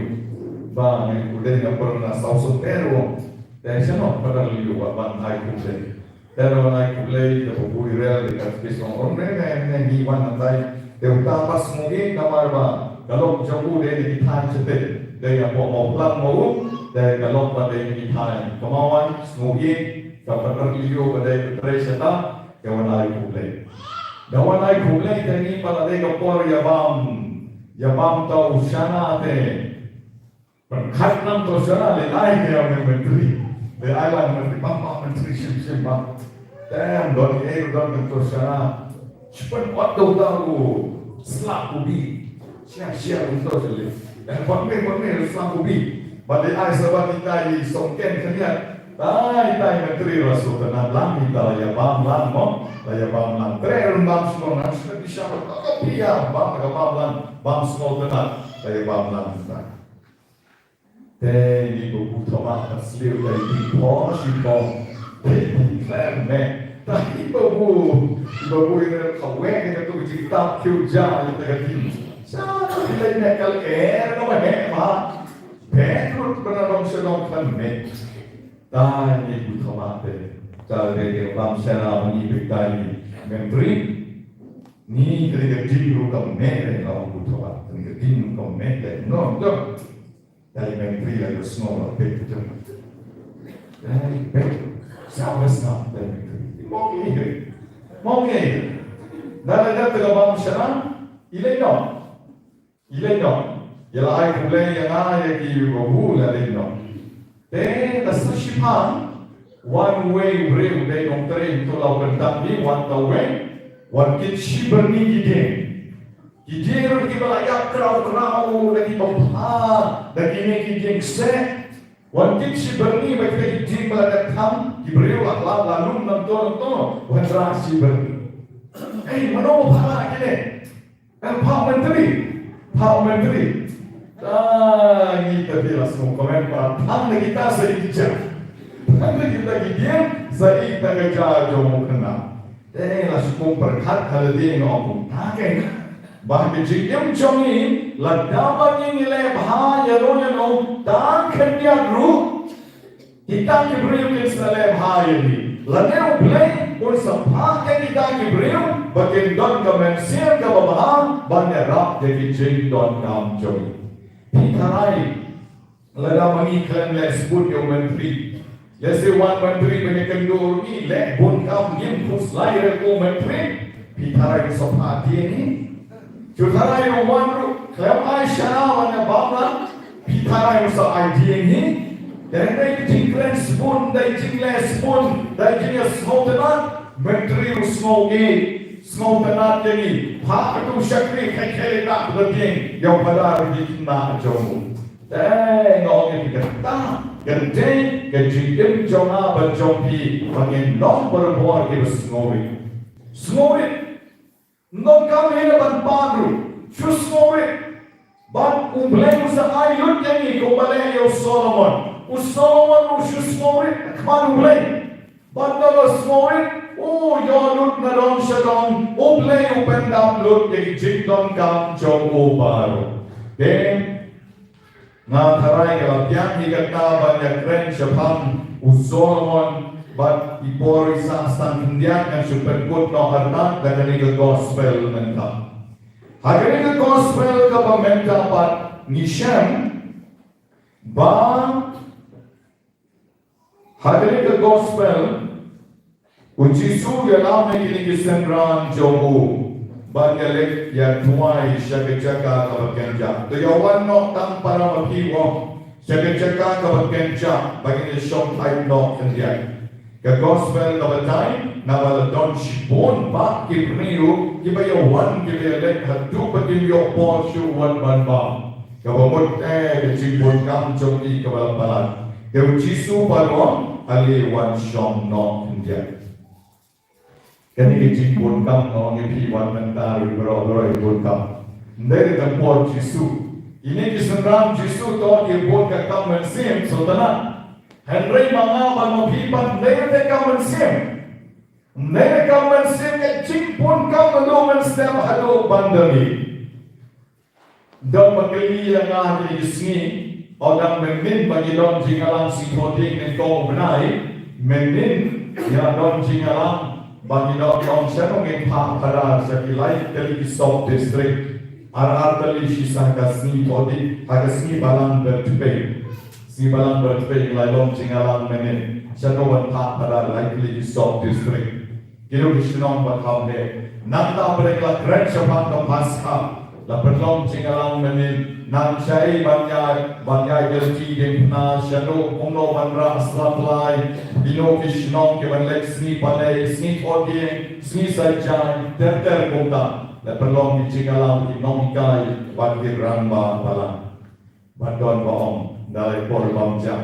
Ba ngi u dei nga pernah sau su teru. Te shalom Padar Liu ba ban ai khublei. Te wan ai khublei te bu bui rel di kat kis ong ong ne ne ne ngi wan nantai. Te uta pas mungkin namar ba ka lok jong u dei di thai chete. Dei nga pok mau plang mau. Te ka lok ba dei di thai. Kemauan mungkin ka Padar Liu ba dei petre cheta. Ka wan ai khublei. Ka wan ai khublei te ngi ba la dei ka por ïa bam. Ïa bam ta u shana te. Pynkhot nam ta u shana le ai te ïa u menteri. Le ai lang menteri bam bam menteri shim shim bam. Te don ei don ta u shana. Shipon ot ta u slap u bi. Siang siang un to sele. Dan pon me pon me sang ubi. Ba dei ai sa ba kita i song ken khaniat. Tai tai menteri la sultanat lang kita la ïa bam lang mo. La ïa bam lang. Tre run bam semua nang sudah bisa berkata pia bam ka bam lang. Bam semua tenat. La ïa bam lang kita. Te ni bu bu thoma ka sliu ka i pong shi pong. Te ni khlem me. Ta i bu bu. I bu bu i rel ka weng ka tu ji tap kiu ja i ta ka ti. Sa ka ti lai me kal er ka ma he ma. Pe tu bana long se long khlem me. Ta ni bu thoma te. Ta le ke bam sera ni pe ta ni. Menteri. Ni ka ding ru ka me le ka bu thoma. Ni ka ding ru ka me le. No, no. Dei menteri la ïohsngew la peit tu. Dei peit. Sa ba sngap dei menteri. Mo ngi. Mo ngi. Da la da te ka bam shana. I lei noh. I lei noh. Ïa la ai khublei ïa nga ïa ki ba bu la lei noh. Te da sa shiphang. Wan wei briew dei nongtrei to la wan tang ni wan ta wei. Wan kit shi byrni ki dieng. Ki dieng ruh kiba la ïap kraw kraw da kiba pha da kine ki dieng kseh. Wan kit shi byrni ba kine ki dieng ba la dep tham ki briew la la la lum nangto nangto wan ra shi byrni. Ei, mano ba pha la kine? Em, pha u menteri. Pha u menteri. Ta ngi ta ti la sngew komen ba tham da kita sa i ki jam. Tham da kita ki dieng sa i ta ka ja jong u khynnah. Te la shu kum pyrkhat ha lade nga ong kumta kein. Ba ha ka jingim jong ngi lada ba ngi ngi leh bha ïa no ïa no tang khyndiat ruh. Kita ki briew kin sa leh bha ïa ngi. Lane U Blei un sa phah ïa kita ki briew ba kin don ka mynsiem kaba bha ban ïarap ïa ki jingdonkam jong ngi. Phi tharai, lada ma ngi khlem leh sbun ïa u myntri, lehse wan myntri ban ïakynduh ïa ngi, leh bun kam, ngim khuslai ïa u myntri, phi tharai un sa phah ïa ngi? Phi tharai un wan ruh khlem ai shana ban ïabam lang, phi tharai un sa ai ïa ngi? Te hynrei ka jingkren sbun, da ka jingleh sbun, da ka jingïasngewtynnat, myntri u sngew ïeit, sngewtynnat ïa ngi, phah katu shakri, khie khie leit da kata tieng, ïa u Phadar ïa ki khynnah jong u. Te nga ong ïa phi, kata kan dei ka jingim jong nga bad jong phi, ba ngin long barabor kiba sngewrit. Sngewrit. Ym donkam hi ban pan ruh, shu sngewrit. Bad U Blei u sa ai lut ïa ngi kumba leh ïa u Solomon. U Solomon ruh shu sngewrit ha khmat U Blei. Bad haba u sngewrit, u ïoh lut na dong sha dong, U Blei u pyndap lut ïa ki jingdonkam jong u baroh. Te nga tharai ka la biang hi kata ban ïakren shaphang u Solomon bad i por i sah stang khyndiat, ngan shu pynkut noh artat da kane ka gospel mynta. Ha kane ka gospel kaba mynta pat ngi shem ba ha kane ka gospel, u Jisu u ïalam ïa kine ki synran jong u ban ïaleit ïa duwai sha ka jaka kaba kynjah. To ïa wan noh tang para ma phi, u ong, sha ka jaka kaba kynjah ba ngin ïa shongthait noh khyndiat. Ka gospel ka batai, naba la don shibun bah ki briew kiba ïa wan, kiba ïaleit haduh ba kim ïoh por shuh wan ban bam. Kaba mut, eh, ka jingbun kam jong ki kaba la palat. Te u Jisu pat u ong, ale wan shong noh khyndiat. Kane ka jingbun kam, nga ong ïa phi, wat mynta ruh baroh baroh ïa bun kam. Ym dei ruh tang por Jisu. Kine ki synran Jisu to ki bun ka kam mynsiem sngewtynnat. Hynrei ma nga bad ma phi pat ym dei ruh tang kam mynsiem. Ym dei ruh kam mynsiem, ka jingbun kam naduh mynstep haduh ban da miet. Dang ba kylli ïa nga ha kine ki sngi, u ong mynnin ba ngi don jingïalang sngi Thohdieng nyngkong u bnai, mynnin ngi la don jingïalang ba ngi don, ong shano ngin phah Phadar sha ki lai tylli ki sub district, ar ar tylli shi sa ha ka sngi Thohdieng, ha ka sngi Balang Byrthpei. Sngi Balang Byrthpei ngi la long jingïalang mynnin, shano ban phah Phadar lai tylli ki sub district. Kino ki shnong ba kham heh. Nangta pdeng la kren shaphang ka Paskha, la pynlong jingïalang mynnin, nang shai ban ïai, ban ïai lynti diengphna, shano kumno ban rah slap lai, kino ki shnong ki ban leit sngi Palei, sngi Thohdieng, sngi Saitjaiñ, ter ter kumta. La pynlong ki jingïalang ki nonghikai bad ki rangbah balang. Bad don ba ong, da lei por bym jah.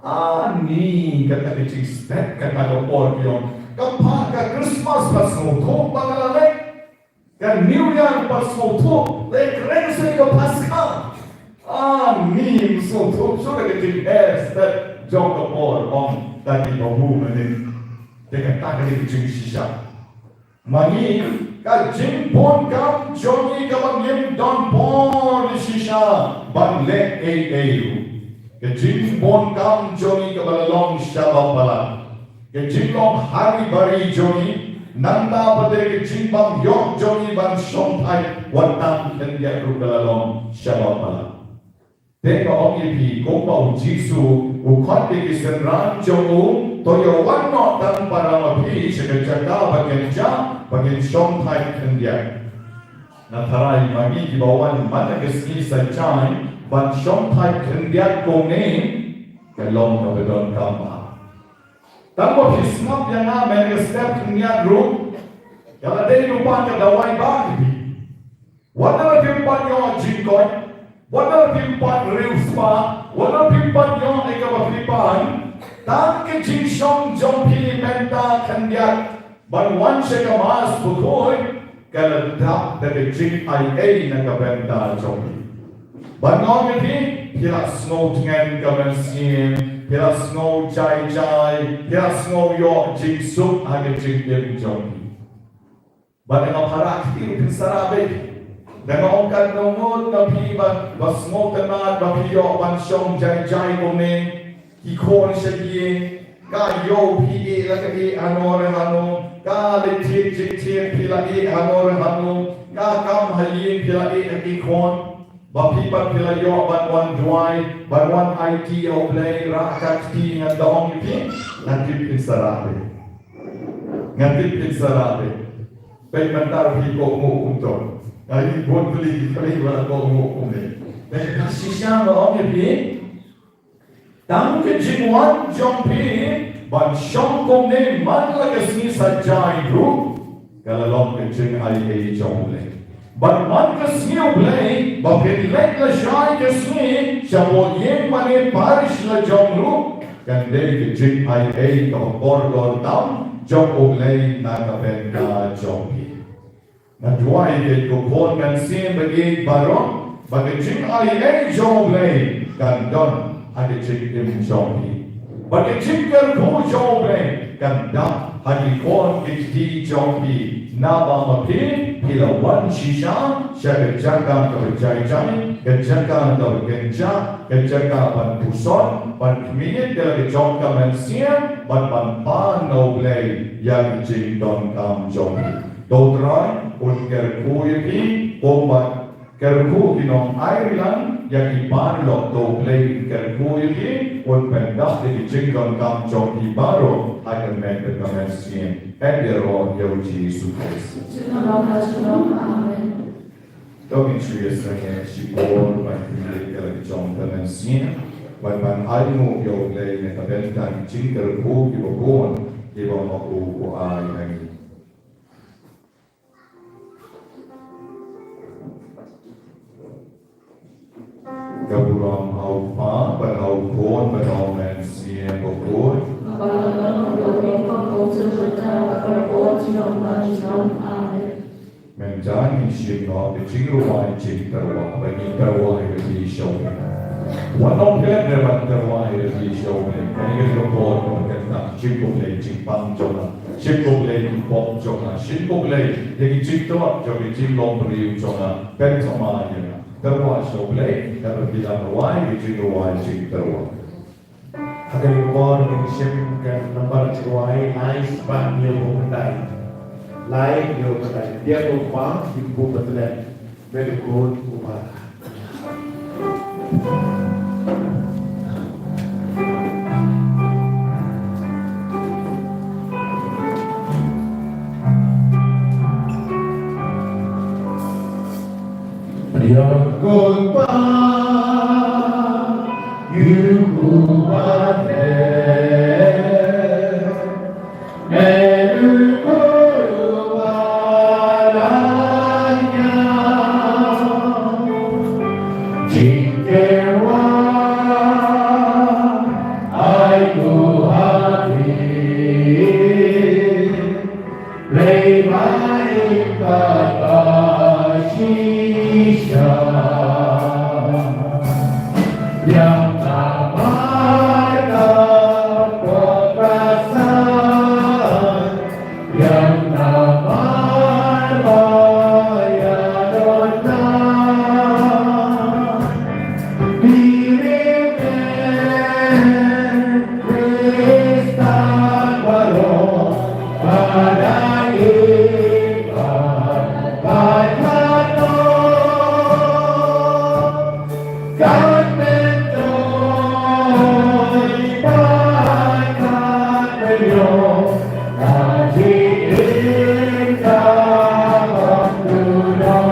Ani, kata ka jingstep, kata ka por ki ong, ka pha ka Christmas pat sngewthuh ba nga la leit. Ka New Year pat sngewthuh, lei kren sa ka Paskha. Ani, sngewthuh shuh da ka jingstep jong ka por, ong da ki babu mynnin. Te kata ka dei ka jingshisha. Ma ngi, ka jingbun kam jong ngi kaba ngim don por shisha ban leh ei ei ruh. Ka jingbun kam jong ngi kaba la long shaba palat. Ka jinglong hari bari jong ngi, nangta pat ka jingbym ïoh jong ngi ban shongthait wat tang khyndiat ruh ka la long shaba palat. Te nga ong ïa phi, kumba u Jisu u khot ïa ki synran jong u, to ïa wan noh tang para ma phi sha ka jaka ba kynjah, ba ngin shongthait khyndiat. Nga tharai ma ngi kiba wan man la ka sngi Saitjaiñ ban shongthait khyndiat kumne, ka long kaba donkam bha. Tang ba phi sngap ïa nga mynta ka step khyndiat ruh, ka la dei lypa ka dawai bha ïa phi. Wat la phim pat ïoh jingkoit, wat la phim pat riewspah, wat la phim pat ïoh ïa kaba phi pan, tang ka jingshong jong phi mynta khyndiat ban wan sha ka Mass Bakhuid, ka la dap da ka jingai ei na ka bynta jong phi. Ban ong ïa phi, phi la sngew tngen ka mynsiem, phi la sngew jai jai, phi la sngew ïoh jingsuk ha ka jingim jong phi. Bad nga phara kti ruh phin sa rah beit. Da nga ong katno ngut na phi ba, ba sngewtynnat ba phi ïoh ban shong jai jai kumne, ki khun sha ki ïing, Ka ïoh phi ïeh la ka ïeh hano re hano. Ka leit thied jingthied phi la ïeh hano re hano. Ka kam ha ïing phi la ïeh ha ki khun. Ba phi pat phi la ïoh ban wan duwai, ban wan aiti ïa U Blei, rah ka kti, ngan da ong ïa phi, ngan tip phin sa rah beit. Ngan tip phin sa rah beit. Peit mynta phi kohnguh kumto. Ai bun tylli ki pyrshah ba la kohnguh kumne. Peit ka shisha nga ong ïa phi. Tang ka jingwan jong phi ban shong kumne man la ka sngi saitjaiñ ruh, ka la long ka jingaiei jong U Blei. Bad man ka sngi U Blei ba phin leit lashai ka sngi shapoh ïing mane parish la jong ruh, kan dei ka jingaiei kaba kordor tam jong U Blei na ka bynta jong phi. Nga duwai ïa ko khun mynsiem ba ïeit baroh, ba ka jingaiei jong U Blei kan don ha ka jingim jong phi. Ba ka jingkyrkhu jong U Blei kan dap ha ki khun ki kti jong phi. Naba ma phi, phi la wan shisha sha ka jaka kaba jai jai, ka jaka kaba kynjah, ka jaka ban puson, ban khmih ïa ka jong ka mynsiem, ban pan na U Blei ïa ka jingdonkam jong phi. To U Trai un kyrkhu ïa phi, kumba kyrkhu ki nong Ireland ïa ki paralok, to U Blei un kyrkhu ïa phi, un pyndap ïa ki jingdonkam jong phi baroh ha ka met bad ka mynsiem. Hynrei ïa U Jisu Khrist. Amen. To ngin shu ïasyriem shipor ban pynleit ïa la ka jong ka mynsiem, ban ban ainguh ïa U Blei na ka bynta ki jingkyrkhu kiba bun kiba ma u u ai ha ngi. Ka burom ha U Kpa bad ha U Khun bad ha U Mynsiem Bakhuid. Mynta ngin shim noh ka jingrwai jingtyrwa, ba ngin tyrwa ïa lade sha U Blei. Wat nym klet re ban tyrwa ïa lade sha U Blei. Kane ka dei ka por kaba kyrpang, shim khublei jingpang jong nga, shim khublei jingpang jong nga, shim khublei ïa ki jingtlot jong ki jinglong briew jong nga, pynthymmai ïa nga. Tyrwa sha U Blei, kata phi dang rwai ka jingrwai jingtyrwa. Ha kane ka por ngin shim ka nambar jingrwai lai spah hynñiew phew khyndai. Lai hynñiew phew khyndai. Biang U Kpa, biang U Kpa Pateng, biang U Khun, U Kpa. Biang U Kpa, biang U Kpa Pateng, biang U Khun, U Kpa Laiñiang. Jingtyrwa ai to ha phi. Blei ba ïeit bad ba shisha. Ïa namar ka pop ka san, ïa namar ba ïadon lang. Phi riew ne Khristan baroh, ba dang ïeit bad ba khatduh, kan myntoi bad kan mynnor, ka jingim ka bym kut noh.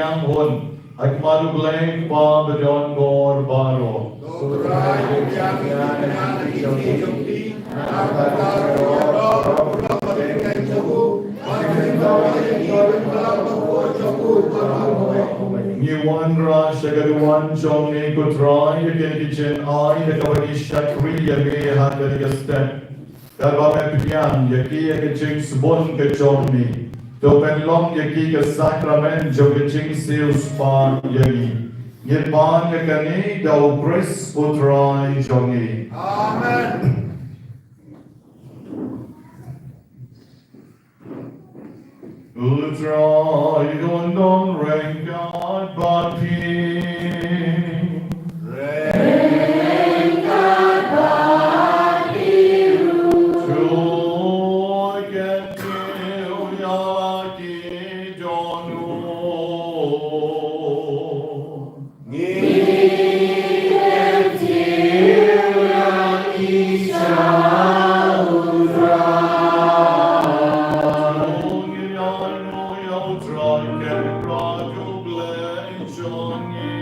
pdiang hun ha khmat U Blei U Kpa badonbor baroh. ka duwan jong ngi, ko Trai, ïa kine ki jingai da kaba ngi shakri ïa me ha kane ka step. Katba me pdiang ïa ki ïa ka jingsbun ka jong ngi, to pynlong ïa ki ka sakramen jong ka jingsiewspah ïa ngi. Ngi pan ïa kane da u Khrist u Trai jong ngi. Amen. U Trai un don ryngkat bad phi. Ryngkat bad phi ruh. To kyntiew ïa ki dohnud. Ngi kyntiew ïa ngi sha U Trai. To ngin ïainguh ïa U Trai, Kynrad U Blei jong ngi.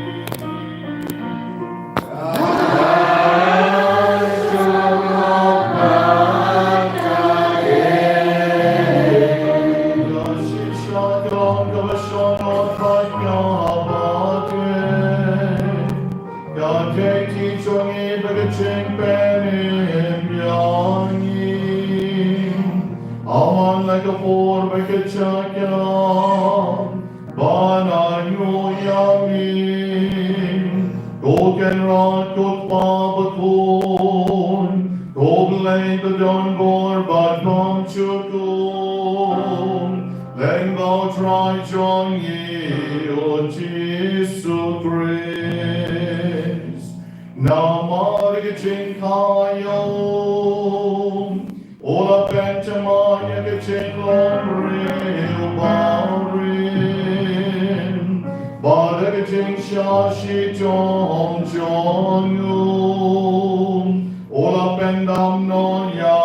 Ka shim sha ka long kaba shong noh bad kaba kmen. Ka kti jong ngi bad ka jingpynim ïa ngi. Aman la ka por bad ka jaka ban ainguh ïa me. Ko Kynrad, ko Kpa bakhun, ko Blei badonbor bad bymjukut. Lyngba U Trai jong ngi U Jisu Khrist. Namar ka jingkha ïa u, u la pynthymmai ïa ka jinglong briew barim. Bad da ka jingshah shitom jong u, u la pyndam noh ïa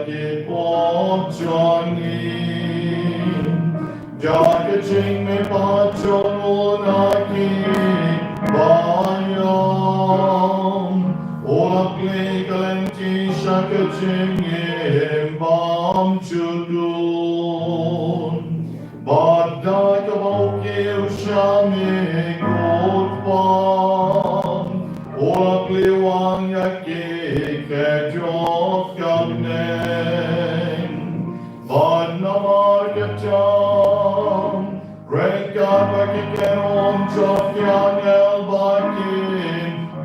ki pop jong ngi. Da ka jingmihpat jong u na ki baïong, u la plie ka lynti sha ka jingim bymjukut. Bad da kaba u kiew sha me, ko Kpa, u la plie wang ïa ki khadduh ka bneng. Bad namar kata, ryngkat bad ki kynhun jong ki angel bad ki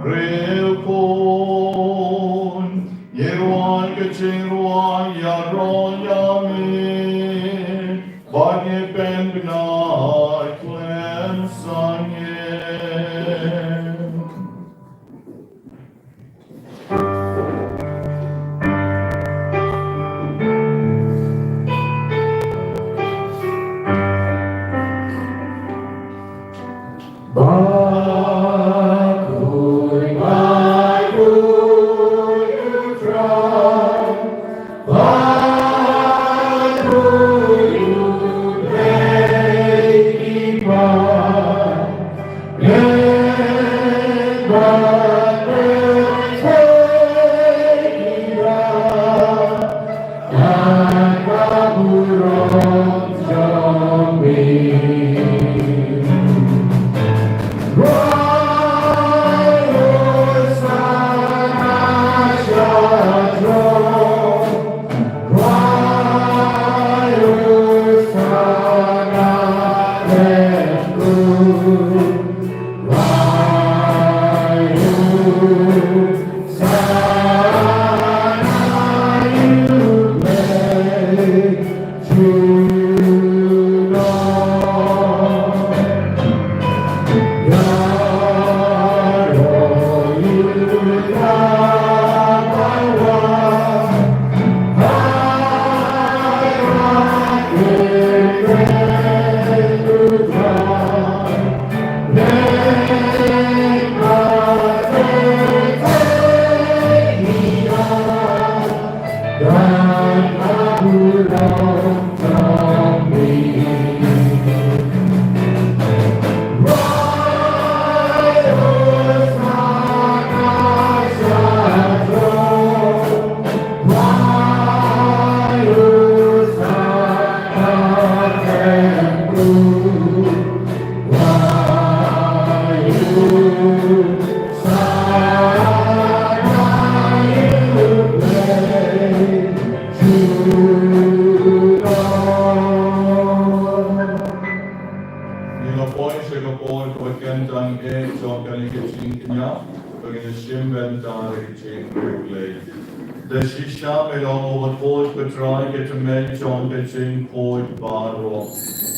briew khun, ngi rwai ka jingrwai ïaroh ïa me, bad ngi pynbna khlem sangeh. Ngi la poi sha ka por kaba kyntang eh jong kane ka jingkñia, ba ngin ïa shim bynta da ka jingkhublei. Da shisha me long uba khuid, ko Trai, ka tymmen jong ka jingkhuid baroh.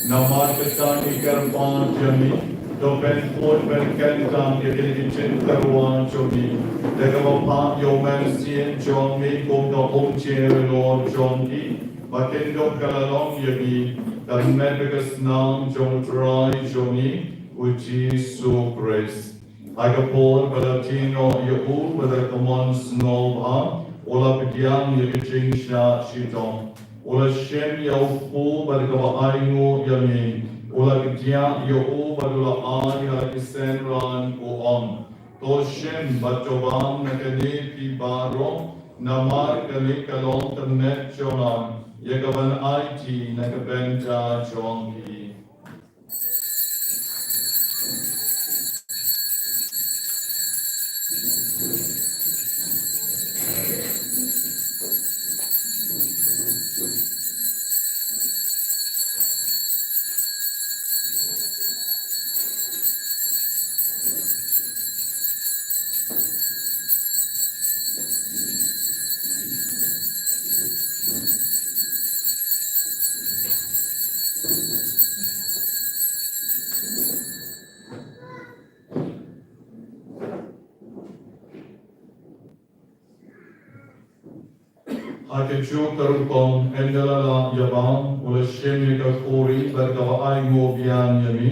Namar kata ngi kyrpad ïa me, to pynkhuid pynkyntang ïa kine ki jingtyrwa jong ngi da kaba phah ïa u Mynsiem jong me kum ka umjer halor jong ki, ba kin dup ka la long ïa ngi ka met bad ka snam jong u Trai jong ngi u Jisu Khrist. Ha ka por ba la die noh ïa u bad da ka mon sngewbha, u la pdiang ïa ka jingshah shitom, u la shim ïa u kpu bad da kaba ainguh ïa me, u la kdiah ïa u bad u la ai ha la ki synran, u ong: To shim bad to bam na kane phi baroh, namar kane ka long ka met jong nga, ïa kaban aiti na ka bynta jong phi. Ha kajuh ka rukom, ynda la lah ïa bam, u la shim ïa ka khuri bad kaba ainguh biang ïa me,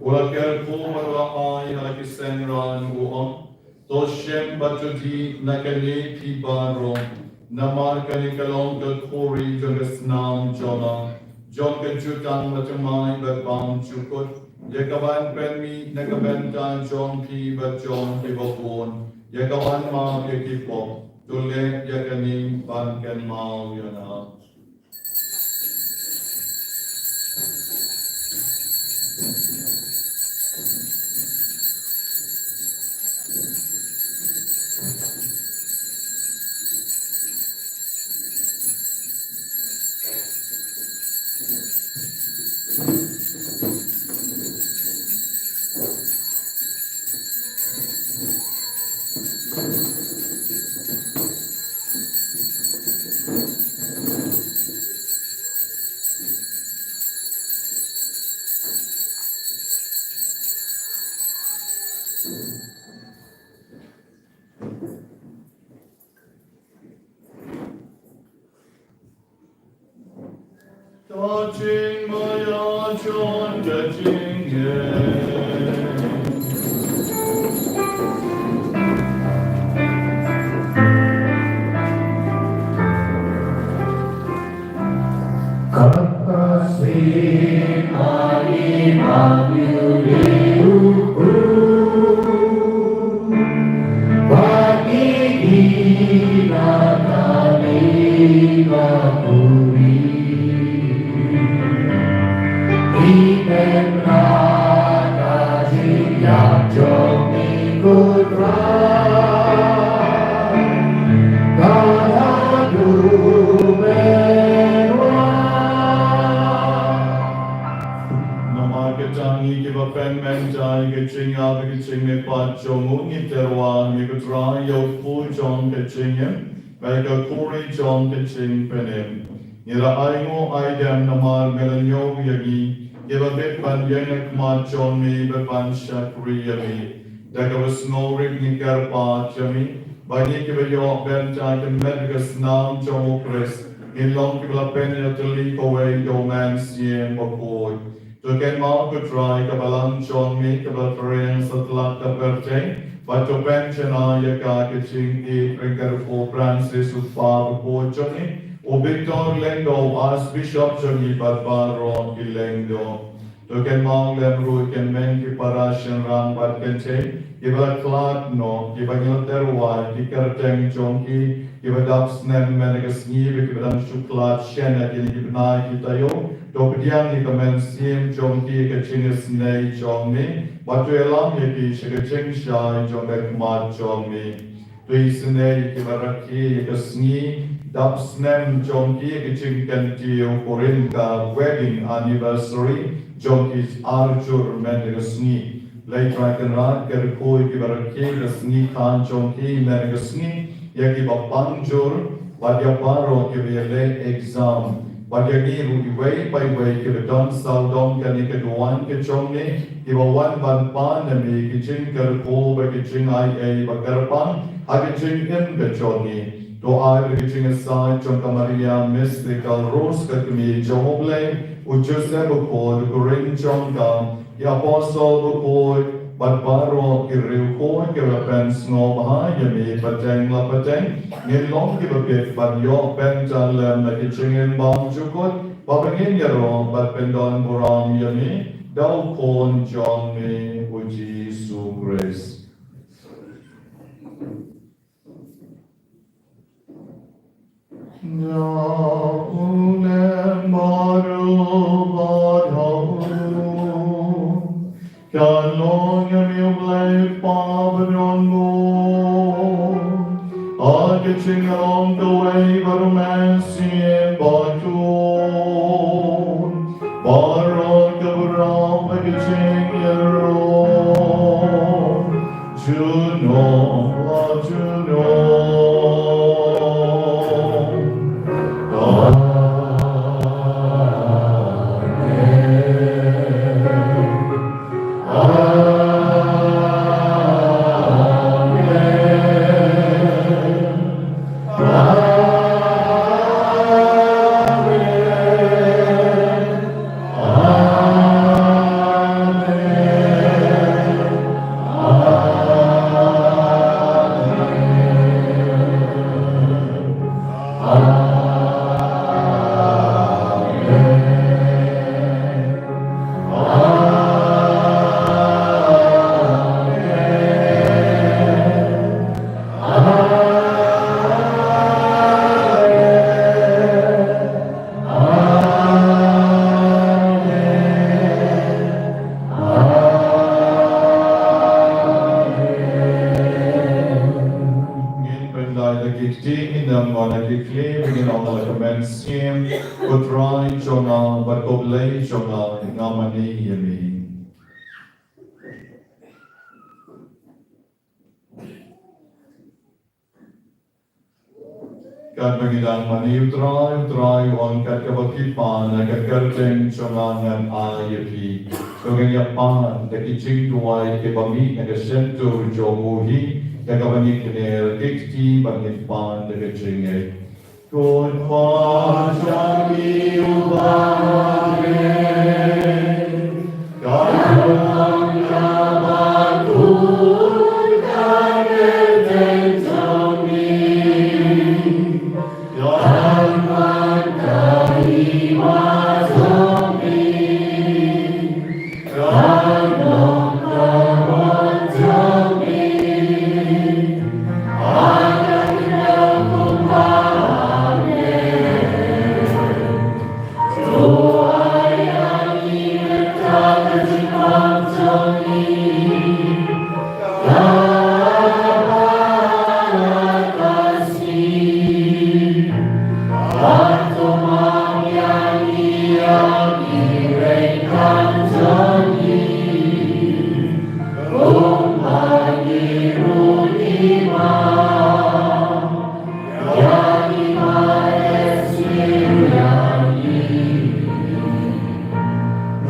u la kyrkhu bad u la ai ha la ki synran, u ong: To shim bad to dih na kane phi baroh, namar kane ka long ka khuri jong ka snam jong nga, jong ka jutang bathymmai bad bymjukut, ïa kaban pynmih na ka bynta jong phi bad jong kiba bun, ïa kaban map ïa ki pop. To leh ïa kane ban kynmaw ïa nga. Ka jingmaïa jong ka jingim. Ka sien ai ma ïu liu. Bad ngi ïa kane ka khuri, ngi kynrad ka jingïap jong ngi, ko Trai, ka haduh mynta. Namar kata ngi kiba pynmynta ïa ka jingïap bad ka jingmihpat jong u, ngi tyrwa ïa me ko Trai, ïa u kpu jong ka jingim bad ka khuri jong ka jingpynim. Ngi la ainguh aidem namar me la ñiew ïa ngi, kiba bit ban ïeng ha khmat jong me bad ban shakri ïa me. Da kaba sngewrit ngi kyrpad ïa me ba ngi kiba ïoh bynta ka met bad ka snam jong u Khrist, ngin long kiba la pynïatylli kawei da u Mynsiem Bakhuid. To kynmaw ko Trai ka balang jong me kaba la pyrshang satlak ka pyrthei, bad to pynjanai ïa ka ha ka jingïeit ryngkat u Pope Francis, u Kpa Bakhuid jong ngi, u Victor Lyngdoh, u Archbishop jong ngi bad baroh ki lyngdoh. To kynmaw lem ruh ïa ki hynmen ki para shynrang bad kynthei kiba la khlad noh, kiba ngi la tyrwa ïa ki kyrteng jong ki, kiba dap snem mynne ka sngi bad kiba dang shu khlad shen ha kine ki bnai ki taïew. To pdiang ïa ka mynsiem jong ki ha ka jingisynei jong me, bad to ïalam ïa ki sha ka jingshai jong ka khmat jong me. To isynei ïa kiba rakhe ïa ka sngi dap snem jong ki, ïa ka jingkyntiew Korinth, ka wedding anniversary jong ki, ar jur mynta ka sngi. Leit Trai Kynrad, kyrkhu ïa kiba rakhe ka sngi kha jong ki mynta ka sngi, ïa kiba pang jur bad ïa baroh kiba ïaleh exam, bad ïa ngi ruh iwei pa iwei kiba don sawdong kane ka duwan ka jong ngi, kiba wan ban pan na me ki jingkyrkhu bad ki jingai ei ba kyrpang ha ka jingim ka jong ngi. To ai ba ka jingïasaid jong ka Maria Mystical Rose, ka Kmie jong U Blei, u Joseph bakhuid, u kurim jong ka, ki apostol bakhuid bad baroh ki riewkhuid kiba pynsngewbha ïa me pateng la pateng, ngin long kiba bit ban ïoh pynjah lem na ki jingim bymjukut, ba ngin ïaroh bad pyndonburom ïa me da u Khun jong me, u Jisu Khrist. Da u lem baroh bad ha u, ka long ïa me U Blei Kpa badonbor, ha ka jingïalong kawei baroh mynsiem bad to, baroh ka baroh bad ka jingïaroh, junom la junom. Amen. Amen. Amen. Amen. Amen. Amen. Amen. Amen. Amen. Amen. Ngin pynlait da ki kti, ngin ym wan da ki khlieh, ngin ong la ka mynsiem: Ko Trai jong nga bad ko Blei jong nga, nga mane ïa me. Katba ngi dang mane, U Trai, U Trai u ong, kat kaba phi pan na ka kyrteng jong nga ngan ai ïa phi. To ngin ïa pan da ki jingduwai kiba mih na ka shyntur jong u hi, da kaba ngi kner ki kti bad ngin pan da ka jingngeit. Ko Kpa jong ngi uba ha bneng, ka long kaba khuid ka kyrteng jong me. Kan wan ka hima jong me. Kan long ka mon jong me. Ha ka khyndew kumba ha bneng. To ai ha ngi mynta ka jingpang jong ngi. Kaba ha ka sngi. Bad to map ïa ngi ïa ki ryngkat jong ngi, kumba ngi ruh ngi map ïa kiba ïeit ïa ngi.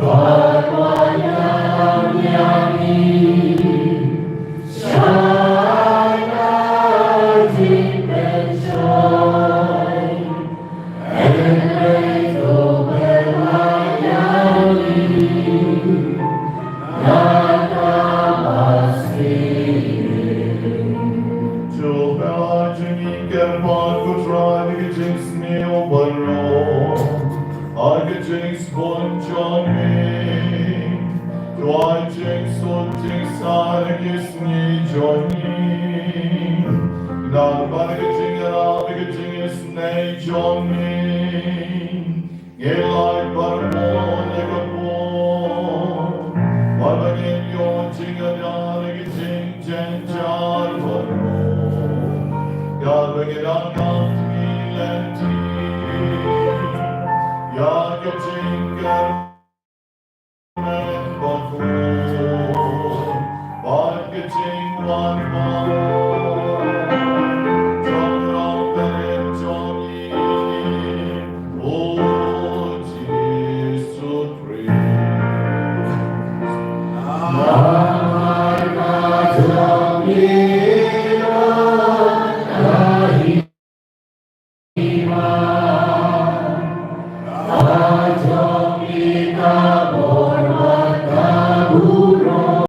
Bad wat ïalam ïa ngi sha ka jingpynshoi, hynrei to pynlait ïa ngi na kaba sniew. To pynlait ïa ngi, kyrpad ko Trai, da ka jingsniew baroh, ha ka jingsbun jong me. To ai jingsuk jingsaiñ ha ki sngi jong ngi, namar ka jingïarap bad ka jingisynei jong me. Ngi lait barabor na ka por, bad ba ngin ïoh jingïada na ki jingjynjar baroh, katba ngi dang ap, ngi leh